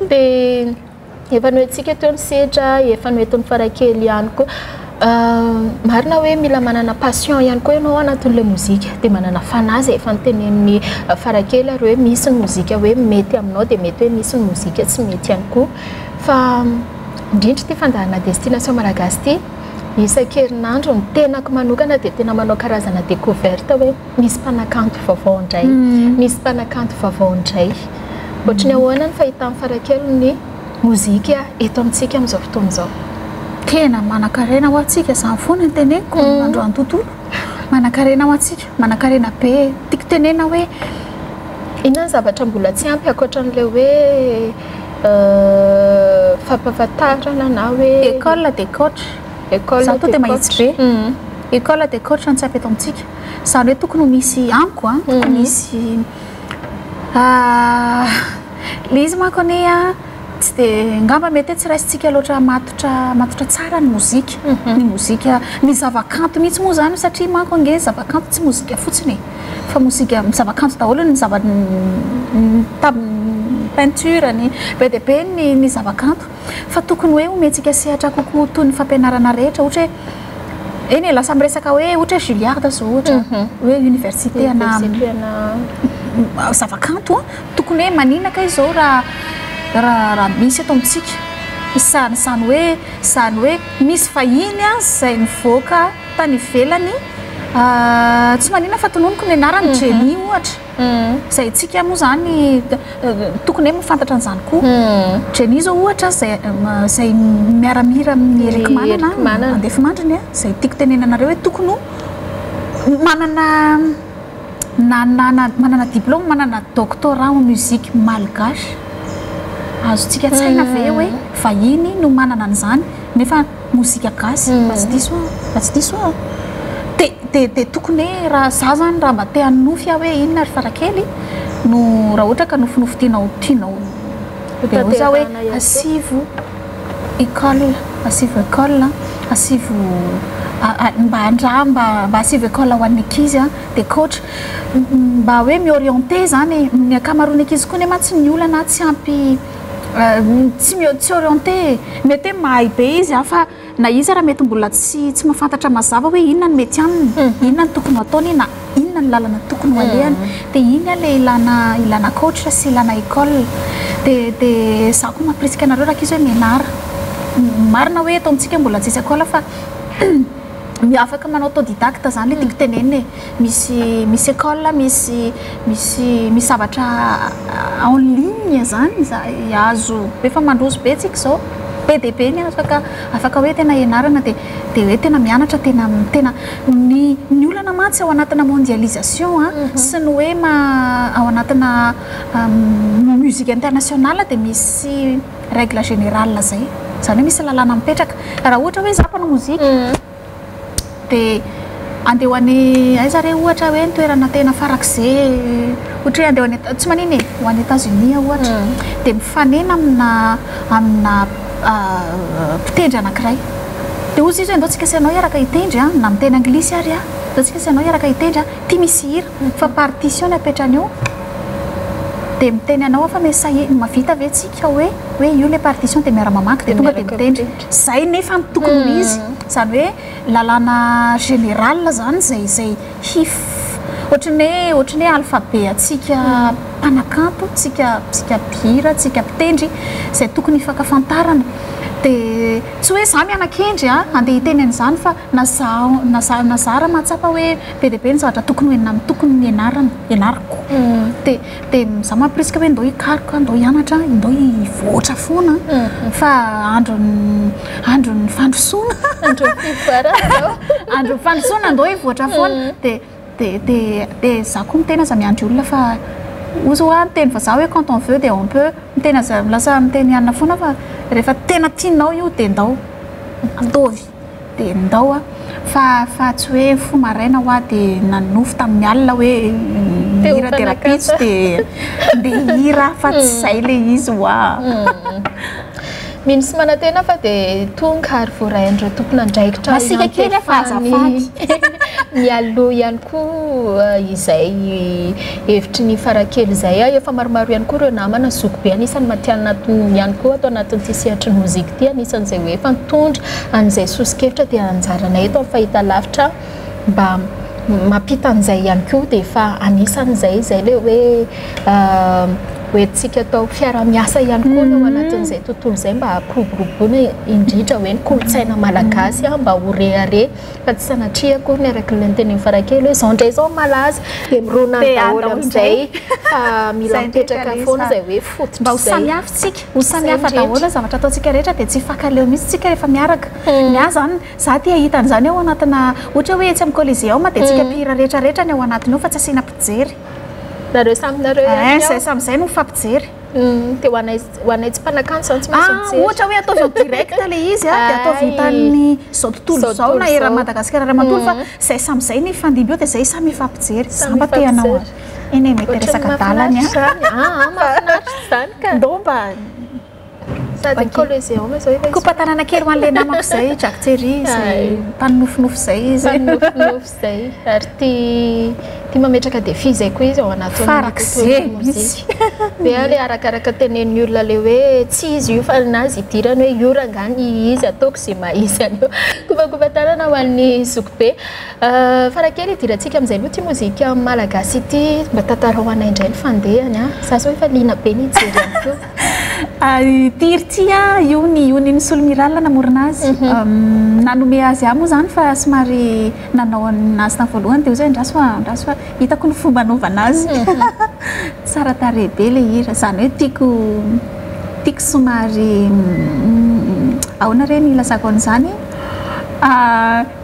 Dia efa noentintsika teo ny sedra, efa noentin'ny farakely ihany koa. Marina hoe mila manana passion ihany koa ianao anatin'ilay mozika, dia manana fanahy izay efa notenenin'ny farakely ary hoe misy ny mozika hoe mety aminao dia mety hoe misy ny mozika tsy mety ihany koa. Fa indrindra ity fandaharana Destination Malagasy ity, isan-kerinandro ny tenako manokana dia tena manao karazana découverte hoe misy mpanakanto vaovao indray, misy mpanakanto vaovao indray. Ohatry ny ahoana ny fahitan'i Farakely ny mozika eto amintsika amin'izao fotoana izao? Tena manankarena ho antsika, izany foana no teneniko androany tontolo. Manankarena ho antsika, manankarena be. Tiako tenenina hoe Inona ny zavatra mbola tsy ampy ankoatran'ilay hoe fampahafantarana na hoe École de coach. École Za to de dia mahitsy coach. be. École de coach no tsy ampy eto amintsika. Izany hoe tokony ho misy amiko an, tokony hisy ilay izy manko anie an, tsy dia angamba mety hoe tsy raisintsika loatra matotra matotra tsara ny mozika, ny mozika, ny zavakanto mihitsy moa izany satria manko ange ny zavakanto tsy mozika fotsiny e, fa mozika, zavakanto daholo ny zava- ny tab- ny peinture, ny be dia be ny ny zavakanto fa tokony hoe omentsika sehatra kokoa toy ny fampianarana rehetra ohatra hoe eny e lasa miresaka hoe ohatra hoe Juilliard zao ohatra hoe université ana zavakanto an, tokony hoe maninona kay izao raha raha raha misy eto amintsika izany izany hoe izany hoe misy vahiny an izay nivoaka tany ivelany tsy maninona fa tononiko ny anarany Jenny ohatra izay tsika moa izany tokony hoe mahafantatra an'izany koa Jenny izao ohatra izay izay miara-mihira amin'i Eric Manana andefimandriny an izay tiako tenenana anareo hoe tokony ho manana nanana manana diplôme manana doctorat en musique malgache azontsika an-tsaina ve hoe vahiny no manana an'izany nefa mozika gasy mba tsy diso aho mba tsy diso aho dia dia dia tokony hoe raha za zany raha mba te hanonofy aho hoe inona ry farakely no raha ohatra ka nofinofy tianao tianao dia hoy za hoe asivo école asivo école asivo mba andra mba mba asivo école ho an'ny ankizy an dia coach mba hoe mi-orienter zany ny ankamaroan'ny ankizy koa nefa tsy ny olana tsy ampy tsy tsy orienté e mety hoe mahay be izy an fa na izy ara mety mbola tsy tsy mahafantatra mazava hoe inona no mety aminy inona no tokony ho ataony na inona ny lalana tokony ho alehany dia iny ilay ilana ilana coach sy ilana école dia dia za koa mampirisika anareo rankizy hoe mianara marina hoe eto amintsika mbola tsisy école fa afaka manao autodidacte zany ilay tiako tenenina e misy misy école misy misy misy zavatra en ligne zany azo efa mandroso be tsika izao be dia be ny afaka afaka hoe tena ianarana dia dia hoe tena mianatra tena tena ny ny olana mantsy ao anatina mondialisation a sy ny hoe ma ao anatina musique internationale dia misy règle générale zay zany hoe misy lalàna mipetraka raha ohatra hoe za mpanao mozika dia andeha ho any aiza re ohatra hoe ny toerana tena farak'izay ohatra hoe andeha ho any tsy maninona e ho any États-Unis ohatra dia mifanena amina amina mpitendry anankiray dia hozy izy hoe andao tsika sy ianao hiaraka hitendry an na miteny anglisy ary aho andao tsika sy ianao hiaraka hitendry an ity misy hira fa partition ny apetrany eo dia miteny anao aho fa mais mahavita ve tsika hoe hoe io ilay partition dia miara-mamaky dia tonga dia mitendry izay nefa no tokony ho izy izany hoe lalàna général zany izay izay hif ohatran'ny hoe ohatran'ny hoe alphabet antsika mpanakanto tsika tsika mpihira tsika mpitendry izay tokony hifankafantarana dia tsy hoe za miana-kendry a andeha hiteny an'izany fa na za na za na za raha mahatsapa hoe be dia be ny zavatra tokony ho enina tokony nianarana ianarako dia dia za mampirisika hoe ndao hikaroka ndao hianatra ndao hivoatra foana fa andron'ny andron'ny fandrosoana andron'ny fivoarana andron'ny fandrosoana ndao hivoatra foana dia dia dia dia za koa miteny aza miandry olona fa ozy hoa miteny vazaha hoe quand on veut dia on peut miteny aza lasa miteny anona foana fa rehefa tena tianao io dia ndao ataovy dia ndao a. Fa fa tsy hoe nifoha maraina hoa dia nanonofy tamin'ny alina hoe nihira dia rahampitso dia ndeha hihira fa tsy izay ilay izy hoa. Mino sy manantena fa dia tonga ary voarain'ireo tompon'andraikitra Masiaka kely aho fa azafady. Mialoha ihany koa izay hevitry ny farakely izay. Efa maromaro ihany koa ireo namana zokibe anisan'ny matihanina ihany koa ato anatin'ity sehatry ny mozika ity, anisan'izay hoe efa nitondra an'izay soso-kevitra dia anjaranay eto amin'ny fahitalavitra mba mampita an'izay ihany koa dia efa anisan'izay izay ilay hoe hoentintsika atao fiaraha-miasa ihany koa ny ao anatin'izay tontolo izay mba hampiroboroboana indrindra hoe ny kolontsaina malagasy mba ho rehareha fa tsy sanatria akory ny araka ilay notenenin'i Farakely hoe izao indray izao malaza dia mirona any daholo amin'izay fa mila mipetraka foana izay hoe fototra Mba ho samy hafa isika, ho samy hafa daholo ny zavatra ataontsika rehetra dia tsy hifankaleo mihitsy isika rehefa miaraka. Ny ahy izany, za te hahita an'izany ao anatina, ohatra hoe etsy amin'ny Colisée ao ma dia tsika mpihira rehetra rehetra ny ao anatiny ao fa tsy asiana mpijery. Nareo samy nareo ihany ao. Zay samy zay no mifampijery. Dia ho anay ho anay tsy mpanakanto izany tsy maintsy mijery. Ohatra hoe ataovy en direct ilay izy dia ataovy hitan'ny izao tontolo izao na eran'i Madagasikara iray manontolo fa zay samy zay ny hifandimby eo dia zay samy hifampijery. Za mba te hanao an. Eny e, mety resaka adala ny ahy. Aa mahafinaritra izany ka. Ndao mba Sady ny Coliseum izao efa Kopa-tanana kely ho an'ilay namako izay, Jack Thierry, izay mpanonofinofy izay izy. Mpanonofinofy izay. Ary tia tia mametraka défi izay koa izy ao anatin'ny Farak'izay mihitsy. Hoe ilay arakaraka tenenin'ny olona ilay hoe tsy izy io fa ninazy idirany hoe io rangahy ny izy ataoko izay maha izy an'io. Kopakopa-tanana ho an'ny zokibe. Farakely hidirantsika amin'izay aloha ity mozika malagasy ity, mba tantarao anay indray ny fandehany a! Za zao efa liana be ny hijery ihany koa. Ity hira ity a, io ny io ny Solomiral namorona azy. Nanome azy ahy moa izany fa somary nanao anazy tamin'ny voalohany dia hoy izy hoe andraso fa andraso fa hitako ny fomba anaovana azy. Tsara tarehy be ilay hira, izany hoe tiako tiako somary ahoana re ny ilazako an'izany?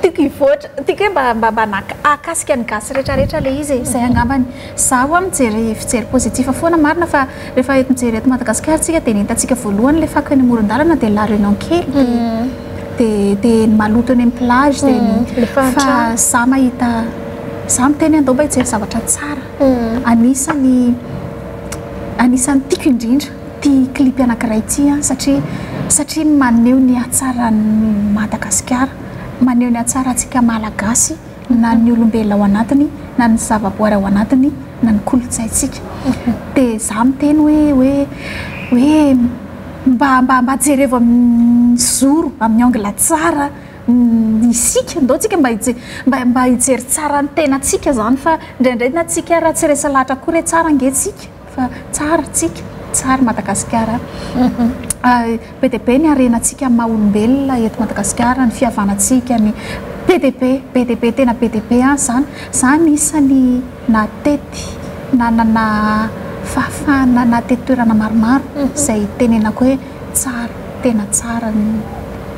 Tiako hivoatra, tiako hoe mba mba mba hahakasika ny gasy rehetra rehetra ilay izy e, izay angambany. Izaho ho'a mijery fijery positif foana marina fa rehefa eto mijery eto Madagasikara tsika dia ny hitantsika voalohany ilay fako eny amoron-dalana dia La Réunion kely dia dia dia ny maloto eny amin'ny plage dia ny fa izaho mahita izaho miteny andao mba hijery zavatra tsara. Anisany anisany tiako indrindra ity clip anankiray ity an satria satria maneho ny hatsaran'i Madagasikara, maneho ny hatsarantsika Malagasy na ny olombelona ao anatiny na ny zavaboary ao anatiny na ny kolontsaintsika. Dia izaho miteny hoe hoe hoe mba mba mba jerevo amin'ny zoro, amin'ny angle tsara isika, ndao tsika mba hijery mba mba hijery tsara ny tenantsika izany fa indraindray na tsika ary tsy resy lahatra akory hoe tsara ange tsika fa tsara tsika, tsara Madagasikara. Be dia be ny harenantsika amin'ny maha olombelona eto Madagasikara, ny fihavanantsika, ny be dia be, be dia be, tena be dia be an izany. Za anisany nahatety, nanana fahafahana nahatety toerana maromaro izay itenenako hoe tsara, tena tsara ny,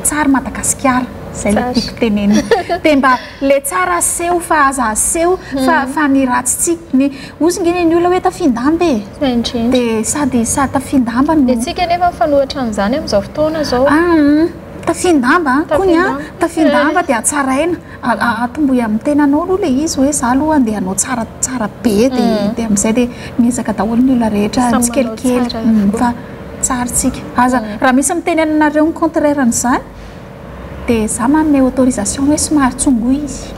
tsara Madagasikara, izay ilay tiako tenenina. Dia mba ilay tsara aseho fa aza aseho fa fa ny ratsy tsy, ny, hozy nge ny olona hoe tafin-damba e! Dia sady sady tafin-damba no. Dia tsika anefa mifanohitra amin'izany amin'izao fotoana izao. Aa tafin-damba kony an, tafin-damba dia hatsaraina, atombohy amin'ny tenanao aloha ilay izy hoe za aloha andeha hanao tsara tsara be dia dia amin'izay dia miezaka daholo ny olona rehetra tsikelikely fa tsara tsika. Aza raha misy miteny aminareo ny contraire an'izany Dia za manome autorisation hoe somary tsongoy izy.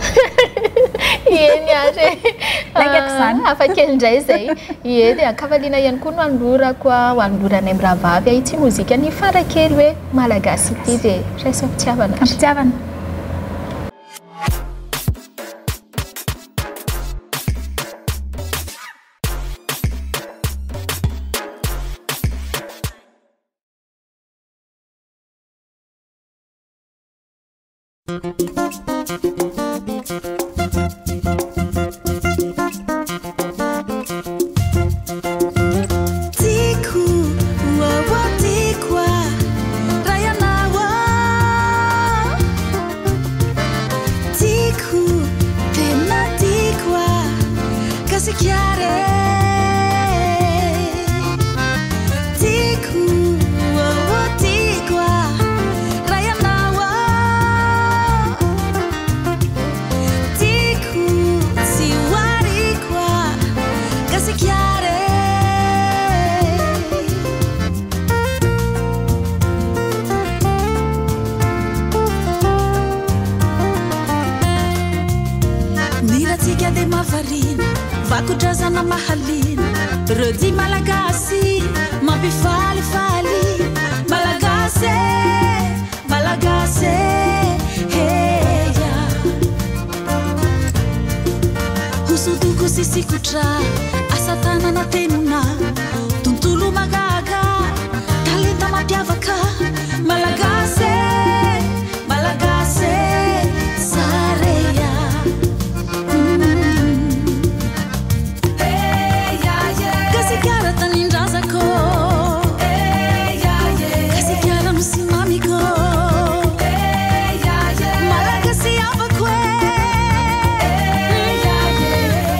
Eny ary e. Laingako izany. Hafa kely indray izay. Ie, dia ankafaliana ihany koa no anolorako ho anoloranay mirahavavy ity mozikan'i Fara kely hoe Malagasy ity dia raiso am-pitiavana ary. Am-pitiavana. Tiako, oh, oh, tiako ah, raha ianao oh. Tiako, tena tiako ah, Gasikara e. Tiako, oh, oh, tiako ah, raha ianao oh. Masiaka dia mahavariana, vakodrazana mahaliana, ireo dihy malagasy mampifalifaly. Malagasy e, Malagasy e, heya. Hosodoko sy sikotra, asa tanana tenona, tontolo mahagaga, talenta mampiavaka. Malagasy e, Malagasy e, tsara e. Gasikara tanindrazako, Gasikara nosy mamiko, Malagasy havako e,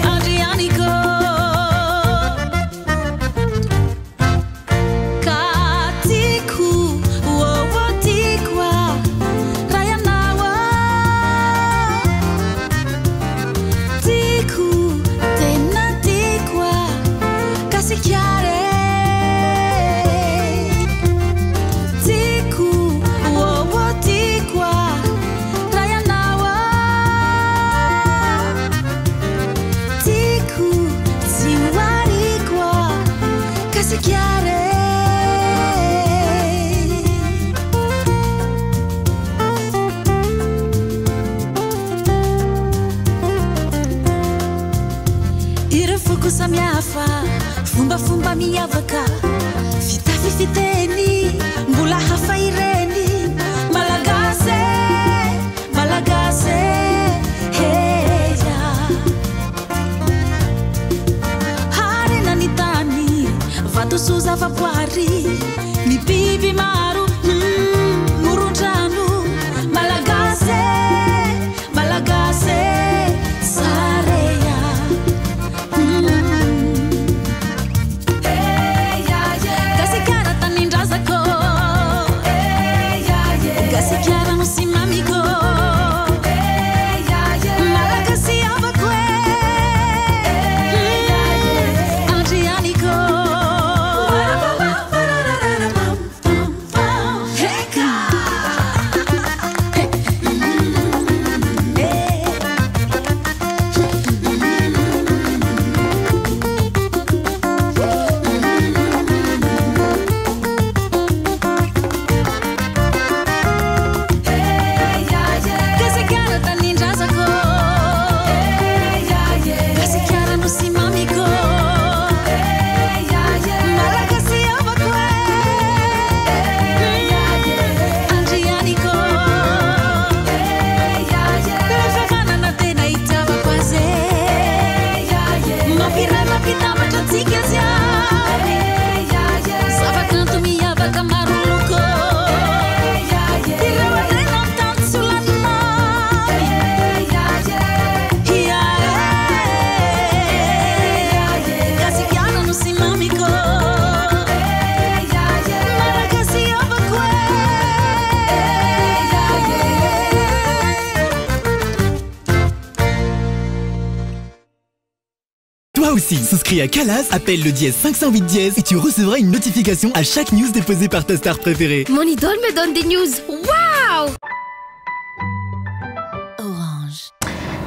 Andrianiko. Ka tiako, oh, oh, tiako ah, raha ianao ah. Tiako, tena tiako ah, Gasikara e. Tiako, oh, oh, tiako ah, raha ianao ah. Tiako, tsy ho ariko ah, Gasikara e. Ireo foko samihafa, fombafomba miavaka, fitafy fiteny, mbola hafa ireny. Malagasy e, Malagasy e, heya. Harena ny tany, vatosoa zavaboary, ny biby maro, moron-drano. Malagasy e, Malagasy e, tsara e. Gasikara tanindrazako, Gasikara nosy mamiko, Malagasy havako e, Andrianiko. Heka. Gasikara tanindrazako, Gasikara nosy mamiko, Malagasy havako e, Andrianiko. Rehefa manana tena itiavako azy e, mampiray mampitambatra antsika jiaby, zava-kanto miavaka maro loko, ireo harena mitany tsy ho lany mamy. Ia e, Gasikara nosy mamiko, Malagasy havako e. Toi aussi, souscris à Calas, appelle le dièse 508 dièse et tu recevras une notification à chaque news déposée par ta star préférée. Mon idole me donne des news. Waouh! Orange.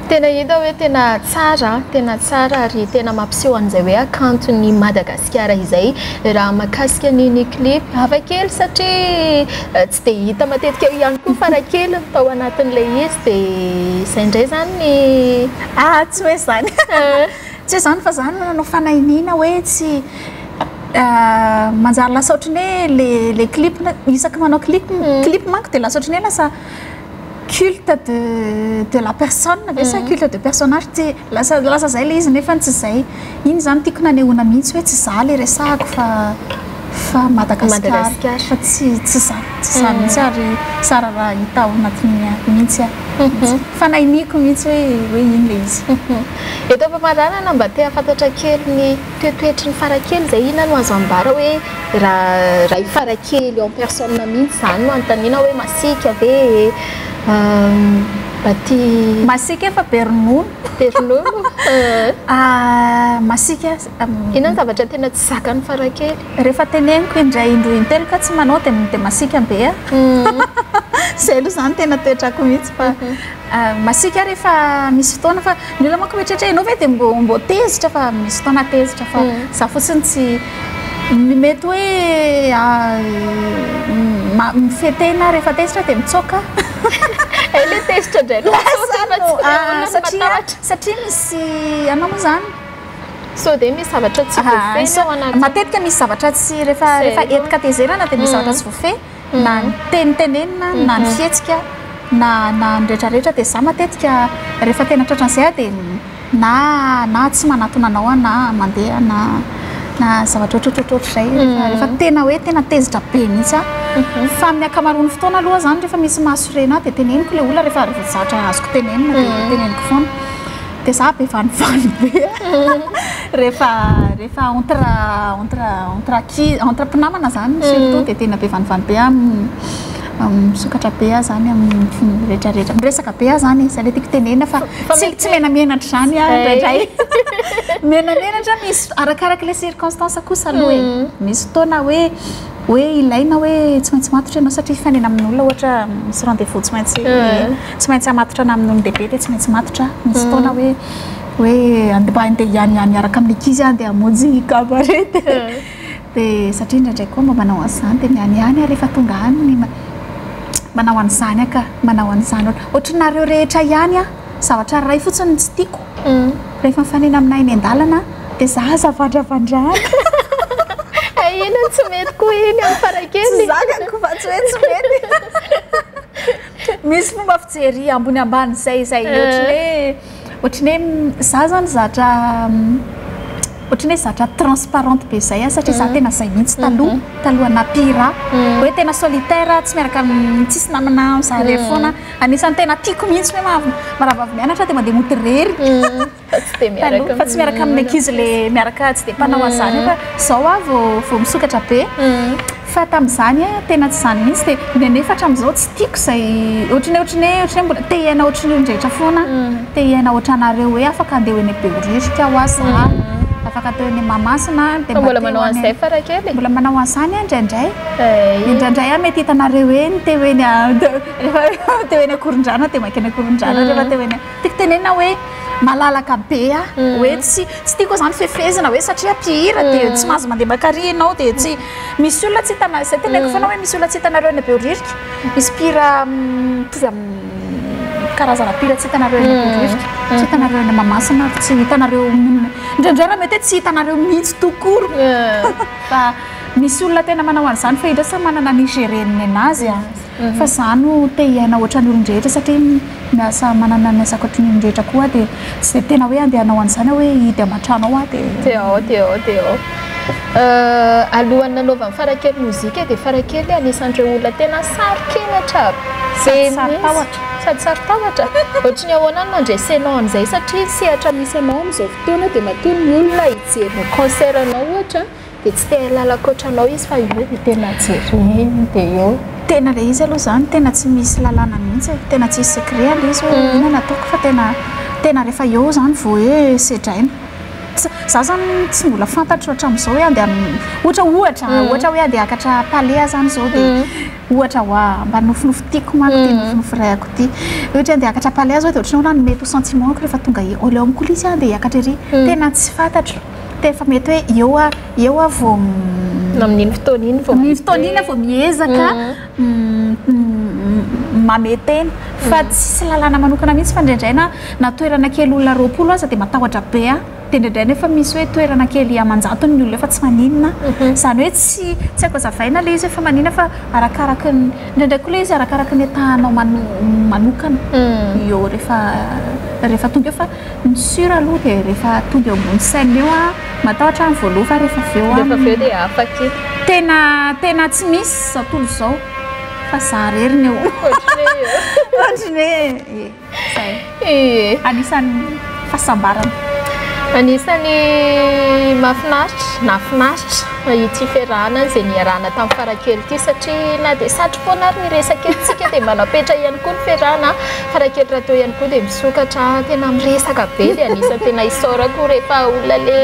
Tena hita hoe tena tsara, tena tsara ary tena mampiseho an'izay hoe hakanton'ny Madagasikara izay raha mahakasika ny clip hafakely satria tsy dia hita matetika eo ihany koa farakely ny tao anatin'ilay izy dia izay indray zany ny Ah, tsy hoe zany, tsy hoe zany fa zany nanao fanahiniana hoe tsy manjary lasa ohatrany hoe le clip isaky manao clip manko dia lasa ohatrany hoe lasa culte de la personne ve sa culte de personnage, tsy lasa zay le izy nefa tsy zay. Iny zany tiako nanehoana mihitsy hoe tsy za le resahako fa Madagasikara, Madagasikara. fa tsy za mihitsy ary tsara raha hita ao anatin'ny mihitsy aho. Fanahiniako mihitsy hoe iny le izy. Eto am-pamaranana mba te hahafantatra kely ny toetoetry ny farakely izay inona no azo ambara hoe raha i farakely en personne mihitsy zany no anontaniana hoe masiaka ve? Mba tia. Masiaka fa be ronono. Be ronono. Masiaka. Inona ny zavatra tena tsy zakan'i Farakely? Rehefa teneniko indray indroa intelo ka tsy manao dia dia masiaka be aho. Izay aloha izany tena toetrako mihitsy fa masiaka aho rehefa misy fotoana fa ny olona manko mieritreritra hoe ianao ve dia mbô mbô tezitra fa misy fotoana tezitra fa za fotsiny tsy mety hoe mifehy tena rehefa tezitra dia mitsoaka. Hay ilay tezitra indray no mitsoaka fa tsy ilay olona no matahotra. Satria misy anao moa izany. Sao dia misy zavatra tsy voafehy ao anaty. Matetika misy zavatra tsy rehefa rehefa entin-katezerana dia misy zavatra tsy voafehy na ny teny tenenina na ny fihetsika na na ny rehetra rehetra dia za matetika rehefa tena tratran'izay aho dia na na tsy manatona anao aho na mandeha na na zavatra ohatrohatrohatr'izay rehefa rehefa tena hoe tena tezitra be mihitsy aho fa amin'ny ankamaroan'ny fotoana aloha zany rehefa misy mahasorena ahy dia teneniko ilay olona rehefa rehefa zavatra azoko tenenina dia teneniko foana. Dia za be vanivaniny be rehefa rehefa entre entre entre ankizy entre mpinamana zany surtout dia tena be vanivany be aho misokatra be aho zany amin'ny rehetra rehetra miresaka be aho zany zay le tiako tenenina fa tsy tsy menamenatra zany aho indraindray menamenatra misy arakaraka ilay circonstance kosa aloha e misy fotoana hoe hoe ilaina hoe tsy maintsy matotra ianao satria hifanena amin'olona ohatra misy rendez-vous tsy maintsy tsy maintsy hamatotra ana amin'olon-dehibe dia tsy maintsy matotra misy fotoana hoe hoe mba andeha hianiany hiaraka amin'ny ankizy aho andeha hamonjy cabaret dia dia satria indraindray koa mba manao an'izany dia mianiany aho rehefa tonga any manao an'izany aho ka manao an'izany ohatranareo rehetra ihany aho zavatra iray fotsiny no tsy tiako rehefa mifanena aminay eny an-dalana dia za aza vandravandrana. Hay iny no tsy mety koa iny amin'ny farakely. Tsy zakako fa tsy hoe tsy mety. Misy fomba fijery ambony ambany izay izay ohatry ny hoe ohatry ny hoe za zany zatra ohatry ny hoe zatra transparente be izay aho satria za tena izay mihitsy taloha taloha nampihira hoe tena solitaire tsy miaraka amin'ny tsisy namana za irery foana. Anisan'ny tena tiako mihitsy hoe marahavavy mianatra dia mandeha mody irery. Fa tsy dia miaraka Fa tsy miaraka amin'ny ankizy le miaraka tsy dia mpanao an'izany fa izao aho vao vao misokatra be. Fa tamin'izany tena tsy izany mihitsy dia ny anefa hatramin'izao tsy tiako izay ohatran'ny hoe ohatran'ny hoe ohatran'ny hoe mbola te hiaina ohatran'ny olon-drehetra foana aho. Te hiaina ohatranareo hoe afaka handeha ho eny Behoririka aho za, afaka atao eny Mahamasina dia mba te ho any Farakely? Mbola manao an'izany aho indraindray. Indraindray aho mety hitanareo eny te ho eny rehefa te ho eny Ankorondrano aho dia mankeny Ankorondrano rehefa te ho eny tiako tenenina hoe malalaka be aho hoe tsy tsy tiako izany fefezina hoe satria mpihira dia tsy mahazo mandeha makary ianao dia tsy misy olona tsy hitana izay teneniko foana hoe misy olona tsy hitanareo eny Behoririka misy mpihira mitovy amin'ny karazana mpihira tsy hitanareo eny Behoririka tsy hitanareo eny Mahamasina ary tsy hitanareo indraindray raha mety hoe tsy hitanareo mihitsy tout court fa misy olona tena manao an'izany fa indreo samy manana ny gérer-ny nenazy a fa za no te hiaina ohatran'ny olon-drehetra satria miasa manana ny asako ohatran'ny olon-drehetra koa aho dia tsy dia tena hoe andeha hanao an'izany aho hoe hihidy aman-trano ao aho dia Dia ao dia ao dia ao. Alohan'ny nanaovan'i Farakely mozika dia Farakely anisan'ireo olona tena saro-kenatra be mihitsy. Sady saro-tahotra. Ohatry ny ahoana no nandresenao an'izay satria ny sehatra misy anao amin'izao fotoana dia matoa ny olona hijery ny concert anao ohatra dia tsy te hahalala ankoatra anao izy fa eo dia tena jereny dia eo. Tena ilay izy aloha izany tena tsy misy lalàna mihitsy e, tena tsisy secret ilay izy hoe inona no ataoko fa tena tena rehefa eo izany vao hoe sedraina. Tsy, za zany tsy mbola fantatro hatramin'izao hoe andeha ohatra ohatra ohatra hoe andeha hiakatra palais aho zany izao dia ohatra hoa mba nofinofy tiako manko ity nofinofy iraiako ity. Ohatra hoe andeha hiakatra palais aho izao dia ohatran'ny hoe ahoana no mety ho sentiment-ko rehefa tonga eo eo amin'ny coulisse aho andeha hiakatra ery. Tena tsy fantatro. Dia efa mety hoe eo aho eo aho vao Amin'iny fotoana iny vao Amin'iny fotoana iny aho vao miezaka mamehy tena. Fa tsisy lalàna manokana mihitsy fa indraindray na na toerana kely olona 20 aza dia matahotra be aho. Dia indraindray nefa misy hoe toerana kely aman-jatony ny olona eo fa tsy maninona. Izany hoe tsy tsy haiko hazavaina ilay izy hoe fa maninona fa arakaraky ny indraindray koa ilay izy arakaraky ny état-nao manokana eo rehefa rehefa tonga eo fa Ny sûr aloha dia rehefa tonga eo ambony scène eo aho, matahotra aho ny voalohany fa rehefa avy eo aho. Rehefa avy eo dia afaka iny. Tena tena tsy misy izao tontolo izao fa za irery ny eo. Ohatry ny hoe. Ohatry ny hoe ie zay. Ie. Anisan'ny fahasambarana. Anisan'ny mahafinaritra, nahafinaritra. Ity fiarahana izay niarahana tamin'i Farakely ity satria na dia satry foana ary ny resaka eto tsika dia manapetra ihany koa ny fiarahana. Farakely rahateo ihany koa dia misokatra tena miresaka be dia anisan'ny tena isaorako rehefa olona le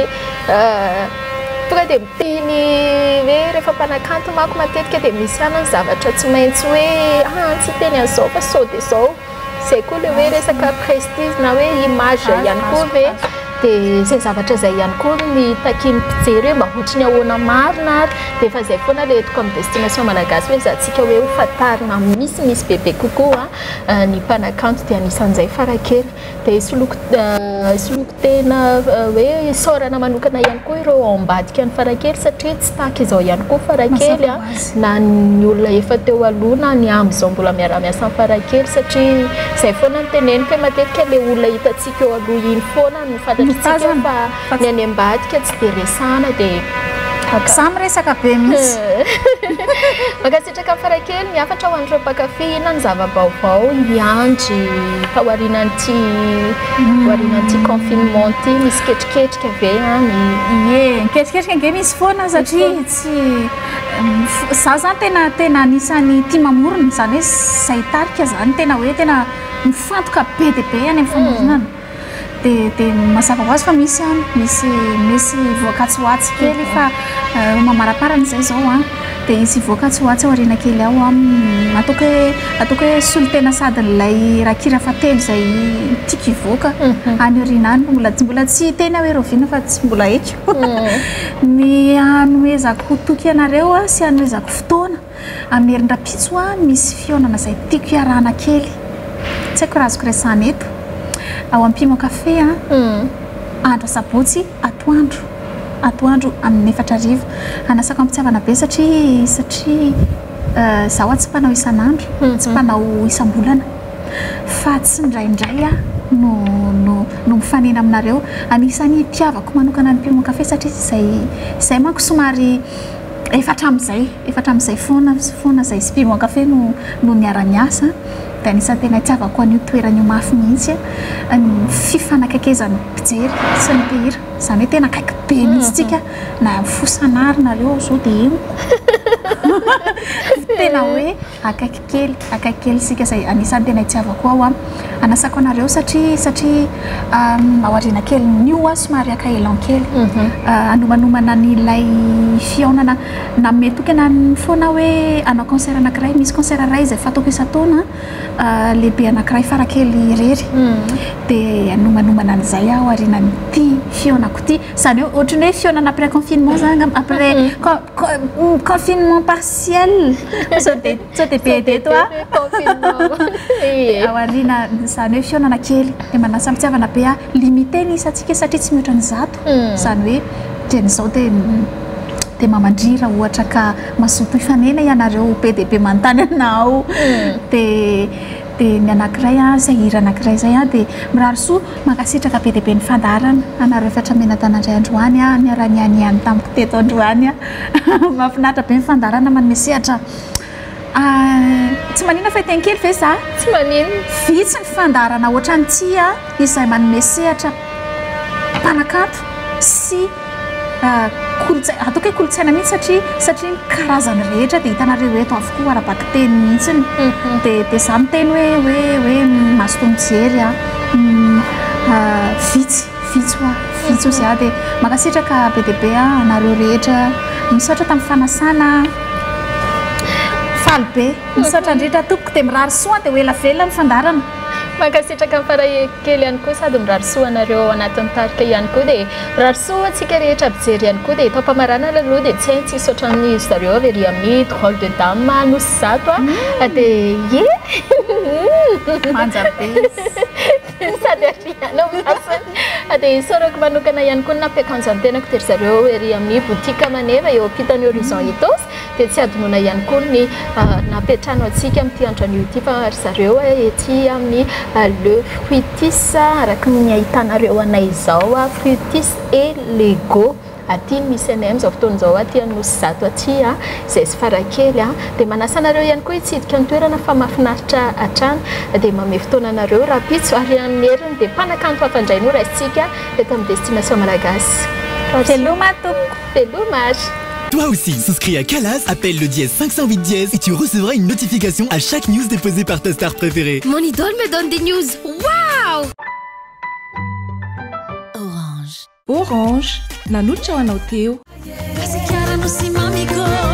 tonga dia miteny hoe rehefa mpanakanto manko matetika dia misy ihany ny zavatra tsy maintsy hoe ah tsy hiteny an'izao fa sao dia izao. Izay koa ilay hoe resaka prestige na hoe image ihany koa ve dia izay zavatra izay ihany koa ny takian'ny mpijery hoe mba ohatry ny ahoana marina ary dia efa izay foana ilay entiko amin'ny destination malagasy hoe ezahantsika hoe ho fantarina misimisy bebe kokoa ny mpanakanto dia anisan'izay Farakely dia soloiko soloiko tena hoe isaorana manokana ihany koa ireo ao ambadika ny Farakely satria tsy tahaka izao ihany koa Farakely na ny olona efa teo aloha na ny amin'izao mbola miara-miasa amin'ny Farakely satria izay foana no teneniko hoe matetika ilay olona hitantsika eo aloha iny foana no fantatritsika fa ny any ambadika tsy dia resahana dia Za miresaka be mihitsy. Mankasitraka an'i Farakely, ny hafatra ho an'ireo mpankafy, inona ny zava-baovao hiandry taorianan'ity taorianan'ity confinement ity, misy ketriketrika ve any? Ie, ny ketriketrika ange misy foana satria tsy za zany tena tena anisan'ny tia mamorona, izany hoe izay tarika zany tena hoe tena mifantoka be dia be any amin'ny famoronana. Dia dia mazava ho azy fa misy an, misy misy hivoaka atsy ho atsy kely fa mamaraparana izay izao an, dia hisy hivoaka atsy ho atsy aoriana kely ao an, ataoko hoe ataoko hoe solontena sadin'ilay rakira fahatelo izay tiako hivoaka any aoriana any, mbola mbola tsy hiteny aho hoe rahoviana fa tsy mbola haiko. Ny hanomezako toky anareo sy hanomezako fotoana Amin'ny herindrapitso aho misy fihaonana izay tiako hiarahana kely. Tsy haiko raha azoko resahana eto. Ao amin'ny Piment Café an, andro asabotsy atoandro. Atoandro amin'ny 4 hariva. Hanasako am-pitiavana be satria satria izaho tsy mpanao isan'andro, tsy mpanao isam-bolana. Fa tsindraindray aho no no no mifanena aminareo. Anisan'ny itiavako manokana ny Piment Café satria izay izay manko somary Efa hatramin'izay, efa hatramin'izay foana foana izay sy Piment Café no no niara-niasa dia anisan'ny tena itiavako an'io toerana io mafy mihitsy ny fifanakaikezan'ny mpijery sy ny mpihira, izany hoe tena akaiky be mihitsy tsika na mifosa anary nareo zao dia henoko tena hoe akaiky kely, akaiky kely isika izay anisan'ny tena itiavako ao an. Anasako anareo satria satria ao aoriana kelin'io aho somary haka élan kely hanomanomana an'ilay fihaonana. Nanome toky anah foana aho hoe hanao concert anankiray, misy concert iray izay fataoko isan-taona lehibe anankiray farakely irery dia hanomanomana an'izay aho aorianan'ity fihaonako ity. Izany hoe ohatran'ny hoe fihaonana après confinement izany angamba, après Confinement partiel sao dia sao dia be dia eto a. Ao aoriana izany hoe fihaonana kely dia manasa am-pitiavana be aho. Limité ny isantsika satria tsy mihoatra ny 100. Izany hoe dian'izao dia dia mamandriha raha ohatra ka mazoto hifanena ianareo be dia be manontany anao. Dia Dia ny anankiray an, izay hira anankiray izay an, dia mirary soa, mankasitraka be dia be ny fandaharana anareo efatra mianadahy indray androany an, niara-nianiany tamiko teto androany an, mahafinaritra be ny fandaharana manome sehatra tsy maninona fa hiteny kely ve za? Tsy maninona. Vitsy ny fandaharana ohatran'ity an, izay manome sehatra mpanakanto sy Kolontsaina, ataoko hoe kolontsaina mihitsy satria satria ny karazany rehetra dia hitanareo eto avokoa ara-bakiteny mihitsy. Dia dia za miteny hoe hoe hoe mazotoa mijery a. Vitsy, vitsy hoa, vitsy hozy aho dia mankasitraka be dia be anareo rehetra. Misaotra tamin'ny fanasana. Faly be. Misaotra indrindra tompoko dia mirary soa dia ho ela velona ny fandaharana. Mankasitraka an'i Farahia kely ihany koa sady mirary soa anareo ao anatin'ny tarika ihany koa dia mirary soa antsika rehetra mpijery ihany koa dia eto am-pamaranana aloha dia tsy hay tsy hisaotra an'i zareo avy ery amin'ny Drôle de Dame Anosizato a dia ie Manja be izy. Sady ary ihany ao masony dia isaorako manokana ihany koa ny nampiakanjo ny tenako dia ry zareo ery amin'ny boutique Maneva eo ampitan'ny Horizon Itaosy Dia tsy hadinoina ihany koa ny nampiantrano antsika amin'ity andro anio ity fa ry zareo ety amin'ny Le Fruitis araka ny ahitanareo anay izao, Fruitis et Lego aty no misy anay amin'izao fotoana izao aty Anosizato aty izay sy Farakely. Dia manasa anareo ihany koa hitsidika ny toerana fa mahafinaritra hatrany. Dia manome fotoana anareo rahampitso ary amin'ny heriny dia mpanakanto hafa indray no raisintsika eto amin'ny Destination Malagasy. Veloma tompoko. Veloma ary. Toi aussi, souscris à Calaz, appelle le dièse 508 dièse et tu recevras une notification à chaque news déposée par ta star préférée. Mon idole me donne des news. Waouh Orange. Orange, nanolotra ho anao teo. Gasikara no sy mamiko.